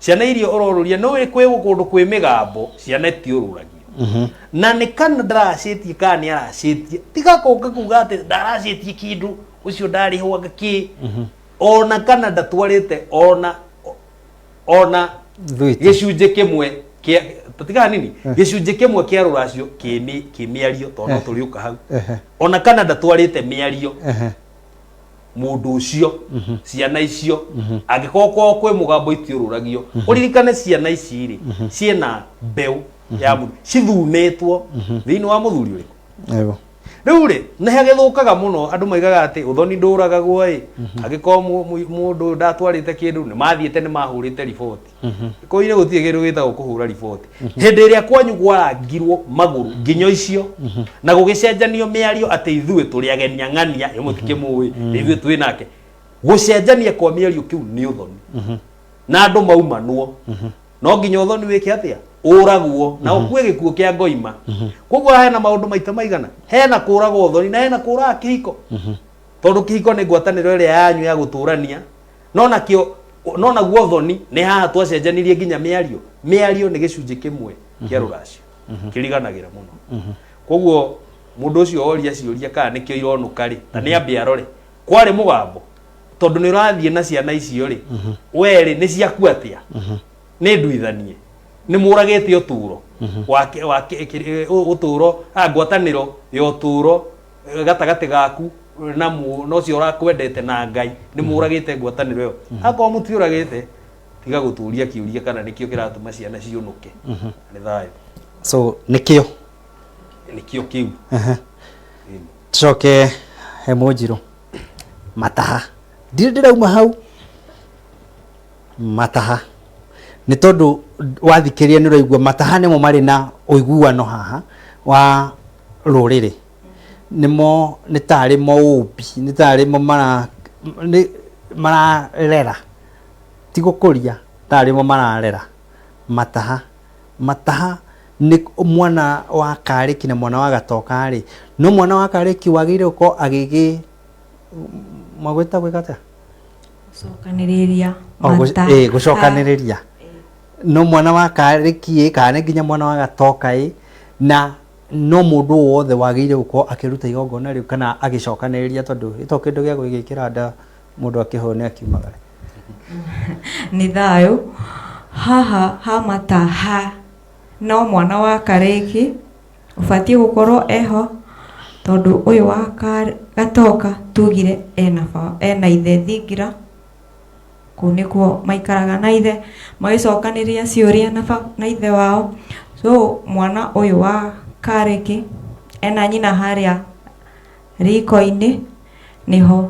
ciana iria ũrorũria nĩ kwĩ kũndũ kwĩ mĩgambo ciana itiũrũragio na nĩ kana ndaracĩtie kana nĩ aracĩtie tiga kũka kuga atĩ ndaracĩtie kĩndũ ũcio ndarĩhwo anga kĩ ona kana ndatwarĩte ona ona Thwiti. gĩcunjĩ kĩmwe kĩa tiga nini gĩcunjĩ kĩmwe kĩa rũracio kĩ mĩario tondũ no tũrĩũka hau ona kana ndatwarĩte mĩario mũndũ ũcio ciana icio angĩkorwo kwao kwĩ mũgambo itiũrũragio ũririkane ciana ici rĩ ciĩna mbeũ ya mũndũ cithumĩtwo thĩinĩ wa mũthuri ũrĩkũ Ego. rĩu rĩ nĩ hagĩthũkaga mũno andũ maigaga atĩ ũthoni ndũragagwo ĩ angĩkorwo mũndũ ũyũ ndatwarĩte kĩndũ nĩ mathiĩte nĩ mahũrĩte riboti kũire gũtirĩ kĩndũ gĩtagwo kũhũra riboti hĩndĩ ĩrĩa kwanyu kwarangirwo magũrũ nginyo icio na gũgĩcenjanio mĩario atĩ ithuĩ tũrĩ ageni ang'ania ĩ mũtikĩmũĩ ithuĩ twĩ nake gũcenjania kwa mĩario kĩu nĩ ũthoni na andũ maumanwo no nginya ũthoni wĩke atĩa ũragwo na ũkue gĩkuũ kĩa ngoima koguo hena maũndũ maita maigana hena kũragwo ũthoni na hena kũraga kĩhiko tondũ kĩhiko nĩ ngwatanĩro ĩrĩa yanyu ya gũtũrania no nakĩo no naguo ũthoni nĩ haha twacenjanirie nginya mĩario mĩario nĩ gĩcunjĩ kĩmwe kĩa rũracio kĩriganagĩra mũno koguo mũndũ ũcio oria ciũria kana nĩkĩo ironũka rĩ ta nĩ ambe arore kwarĩ mũgambo tondũ nĩ ũrathiĩ na ciana icio rĩ we rĩ nĩ ciaku atĩa nĩ nduithanie nĩ mũragĩte ũtũũro wa ũtũũro ngwatanĩro ya ũtũũro gatagatĩ gaku na na ũcio ũrakwendete na Ngai nĩ mũragĩte ngwatanĩro ĩyo akorwo mũtiũragĩte tiga gũtũria kĩũria kana nĩkĩo kĩratũma ciana ciũnũke nĩ thayũ so nĩkĩo nĩkĩo kĩu tucoke he mũnjirũ mataha ndirĩ ndĩrauma hau mataha nĩ tondũ wathikĩrĩria nĩ ũraigua mataha nĩmo marĩ na ũiguano haha wa rũrĩrĩ nĩmo nĩ tarĩ mo ũmbi nĩ tarĩ mo mararera ti gũkũria tarĩ mo mararera mataha mataha nĩ mwana wa karĩki na mwana wa gatoka rĩ no mwana wa karĩki wagĩrĩire gũkorwo agĩgĩ magwĩta gwĩka atĩa Gũcokanĩrĩria gũcokanĩrĩria no mwana wa karĩki ĩ kana nĩ nginya mwana wa gatoka ĩ na no mũndũ wothe wagĩrĩire gũkorwo akĩruta igongona rĩu kana agĩcokanĩrĩria tondũ ĩto kĩndũ gĩa gwĩgĩkĩra nda mũndũ akĩhũne akiumagare nĩ thayũ haha ha mataha no mwana wa karĩki ũbatiĩ gũkorwo eho tondũ ũyũ wa gatoka tugire ena ithe thingira kũu nĩkuo maikaraga na ithe magĩcokanĩria ciũria na ithe wao so mwana ũyũ wa karĩki ena nyina harĩa riko-inĩ nĩho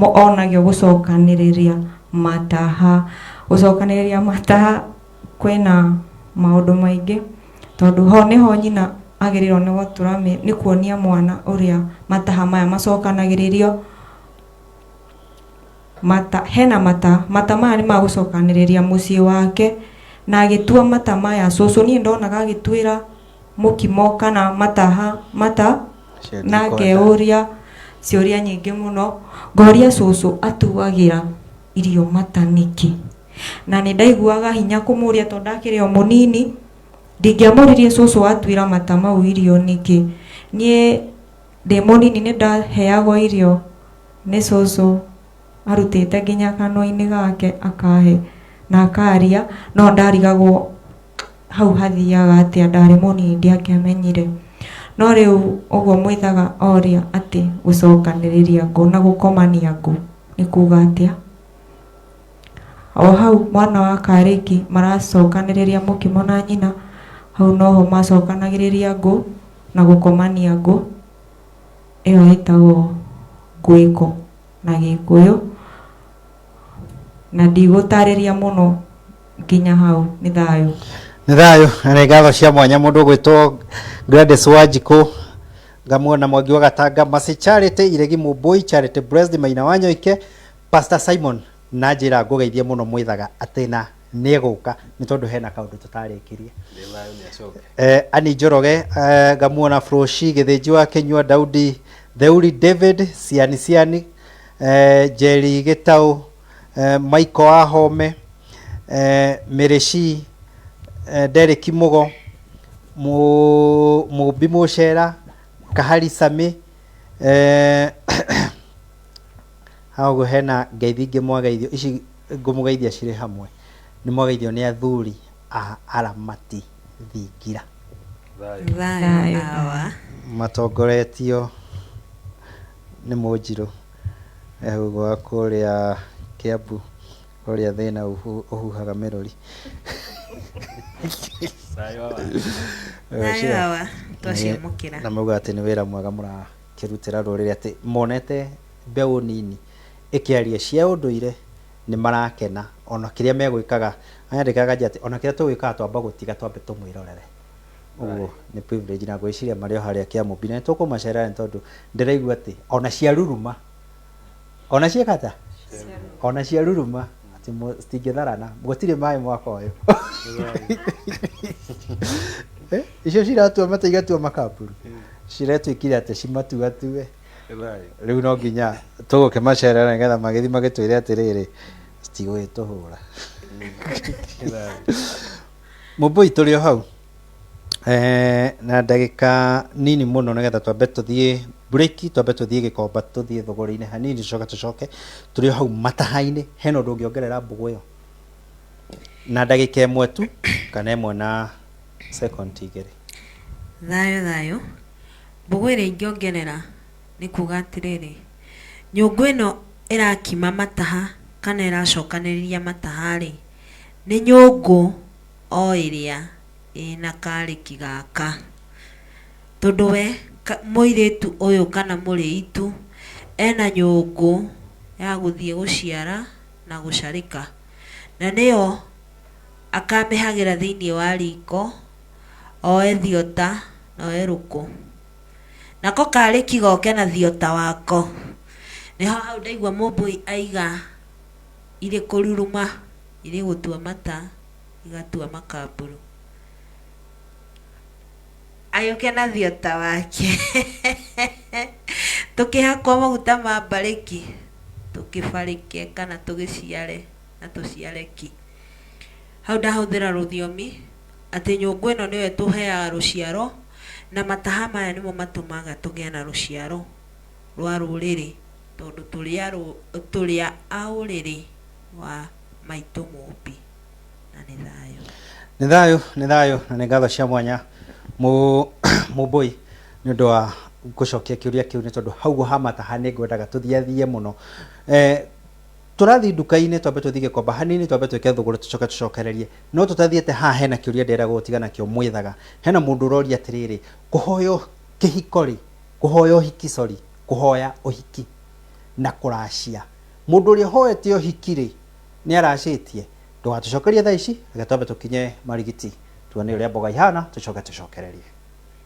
onagio gũcokanĩrĩria mataha gũcokanĩrĩria mataha kwĩna maũndũ maingĩ tondũ ho nĩho nyina agĩrĩirwo nĩ gũtura nĩ kuonia mwana ũrĩa mataha maya macokanagĩrĩrio Mata, hena mata, mata maya nĩ magũcokanĩrĩria mũciĩ wake, na agĩtua mata maya cũcũ, niĩ ndonaga agĩtuĩra mũkimo kana mataha mata, na ngeũria ciũria nyingĩ mũno, ngoria cũcũ atuagĩra irio mata nĩkĩ, na nĩ ndaiguaga hinya kũmũria tondũ ndakĩrĩ o mũnini, ndingĩamũririe cũcũ atuĩra mata mau irio nĩkĩ. Niĩ ndĩ mũnini nĩ ndaheagwo irio nĩ cũcũ arutĩte nginya kanua-inĩ gake akahe na akaria, no ndarigagwo hau hathiaga atĩa, ndarĩ mũnini ndiakĩamenyire. No rĩu ũguo mwĩthaga oria atĩ gũcokanĩrĩria ngũ na gũkomania ngũ nĩ kuga atĩa? O hau mwana wa Karĩki maracokanĩrĩria mũkimo na nyina, hau noho macokanagĩrĩria ngũ na gũkomania ngũ, ĩyo ĩtagwo ngwĩko na Gĩkũyũ, na ndigũtarĩria mũno nginya hau. Nĩ thayũ. Nĩ thayũ na nĩ ngatho cia mwanya mũndũ ũgwĩtwo Gladys Wanjikũ, ngamuona Mwangi wa Gatanga, Mercy Charity Iregi, Mũmbũi Charity, Blessed Maina wa Nyoike, Pastor Simon, na njĩra ngũgeithie mũno mwĩthaga atĩ na nĩ egũka nĩ tondũ hena kaũndũ tũtarĩkirie. Nĩ thayũ, nĩ acoke. Ani Njoroge, ngamuona Froshi Gĩthĩnji wa Kĩnyua, Daudi Theuri, David Ciani Ciani, Jerry Gĩtaũ, Michael Wahome, Mĩrĩci, Derek Mũgo, Mũmbi Mũcera, Kahari Sami, haha ũguo hena ngeithi ingĩ mwageithio, ici ngũmũgeithia cirĩ hamwe, nĩ mwageithio nĩ athuri a aramati thingira. Thayũ. Thayũ awa. Matongoretio nĩ Mũnjirũ hau gwa kũrĩa Kiambu, kũrĩa thĩna ũhuhaga mĩrũri. Thayũ awa. Thayũ awa, twaciamũkĩra. Na mauga atĩ nĩ wĩra mwega mũrakĩrutĩra rũrĩrĩ, atĩ monete mbeũ nini ĩkĩaria cia ũndũire nĩ marakena, ona kĩrĩa megwĩkaga anyandĩkaga nja atĩ ona kĩrĩa tũgwĩkaga twamba gũtiga twambe tũmwĩrorere. Ũguo nĩ privilege, na ngwĩciria marĩ o harĩa Kĩamũmbi na nĩ tũkũmacerera, nĩ tondũ ndĩraigua atĩ ona cia ruruma, ona ciĩkata ona cia ruruma atĩ citingĩtharana, gũtirĩ maĩ mwaka ũyũ. Icio ciratua mata igatua makamburu, ciretuĩkire atĩ cimatuatue. Rĩu no nginya tũgũkĩmacerera nĩgetha magĩthiĩ magĩtwĩre atĩrĩrĩ, citigũgĩtũhũra. Mũmbũi, tũrĩ o hau na ndagĩka nini mũno nĩgetha twambe tũthiĩ break, twambe tũthiĩ Gĩkomba, tũthiĩ thũgũrĩ-inĩ hanini, tũcoke tũcoke tũrĩ o hau mataha-inĩ. Hena ũndũ ũngĩongerera mbũgũ ĩyo na ndagĩka ĩmwe tu kana ĩmwe na second igĩrĩ? Thayũ thayũ. Mbũgũ ĩrĩa ingĩongerera nĩ kuga atĩrĩrĩ, nyũngũ ĩno ĩrakima mataha kana ĩracokanĩrĩria mataha rĩ, nĩ nyũngũ o ĩrĩa ĩna karĩki gaka, tondũ we mũirĩtu ũyũ kana mũrĩitu ena nyũngũ ya gũthiĩ gũciara na gũcarĩka, na nĩyo akamĩhagĩra thĩinĩ wa riko, oe thiota na oe rũkũ, nako karĩki goke na thiota wako. Nĩho hau ndaigua mũmbũi aiga irĩ kũruruma, irĩ gũtua mata, igatua makamburu, agĩũke na thiota wake, tũkĩhakwo maguta ma mbarĩki, tũkĩbarĩke kana tũgĩciare na tũciare ki. Hau ndahũthĩra rũthiomi atĩ nyũngũ ĩno nĩyo ĩtũheaga rũciaro, na mataha maya nĩmo matũmaga tũgĩe na rũciaro rwa rũrĩrĩ, tondũ tũrĩ a ũrĩrĩ wa maitũ mũmbi. Na nĩ thayũ. Nĩ thayũ, nĩ thayũ na nĩ ngatho cia mwanya mũmbũi nĩ ũndũ wa gũcokia kĩũria kĩu, nĩ tondũ hau ha mataha nĩ ngwendaga tũthiathie mũno. Tũrathiĩ nduka-inĩ, twambe tũthiĩ Gĩkomba hanini, twambe twĩke thũgũrĩ, tũcoke tũcokererie. No tũtathiĩte haha hena kĩũria ndĩrenda gũgũtiga nakĩo mwĩthaga. Hena mũndũ ũroria atĩrĩrĩ, kũhoya kĩhiko rĩ, kũhoya ũhiki, sorry, kũhoya ũhiki na kũracia, mũndũ ũrĩa ũhoete ũhiki rĩ, nĩ aracĩtie? Ndũgatũcokerie thaa ici, reke twambe tũkinye marigiti tuone ũrĩa mboga ihana, tũcoke tũcokererie.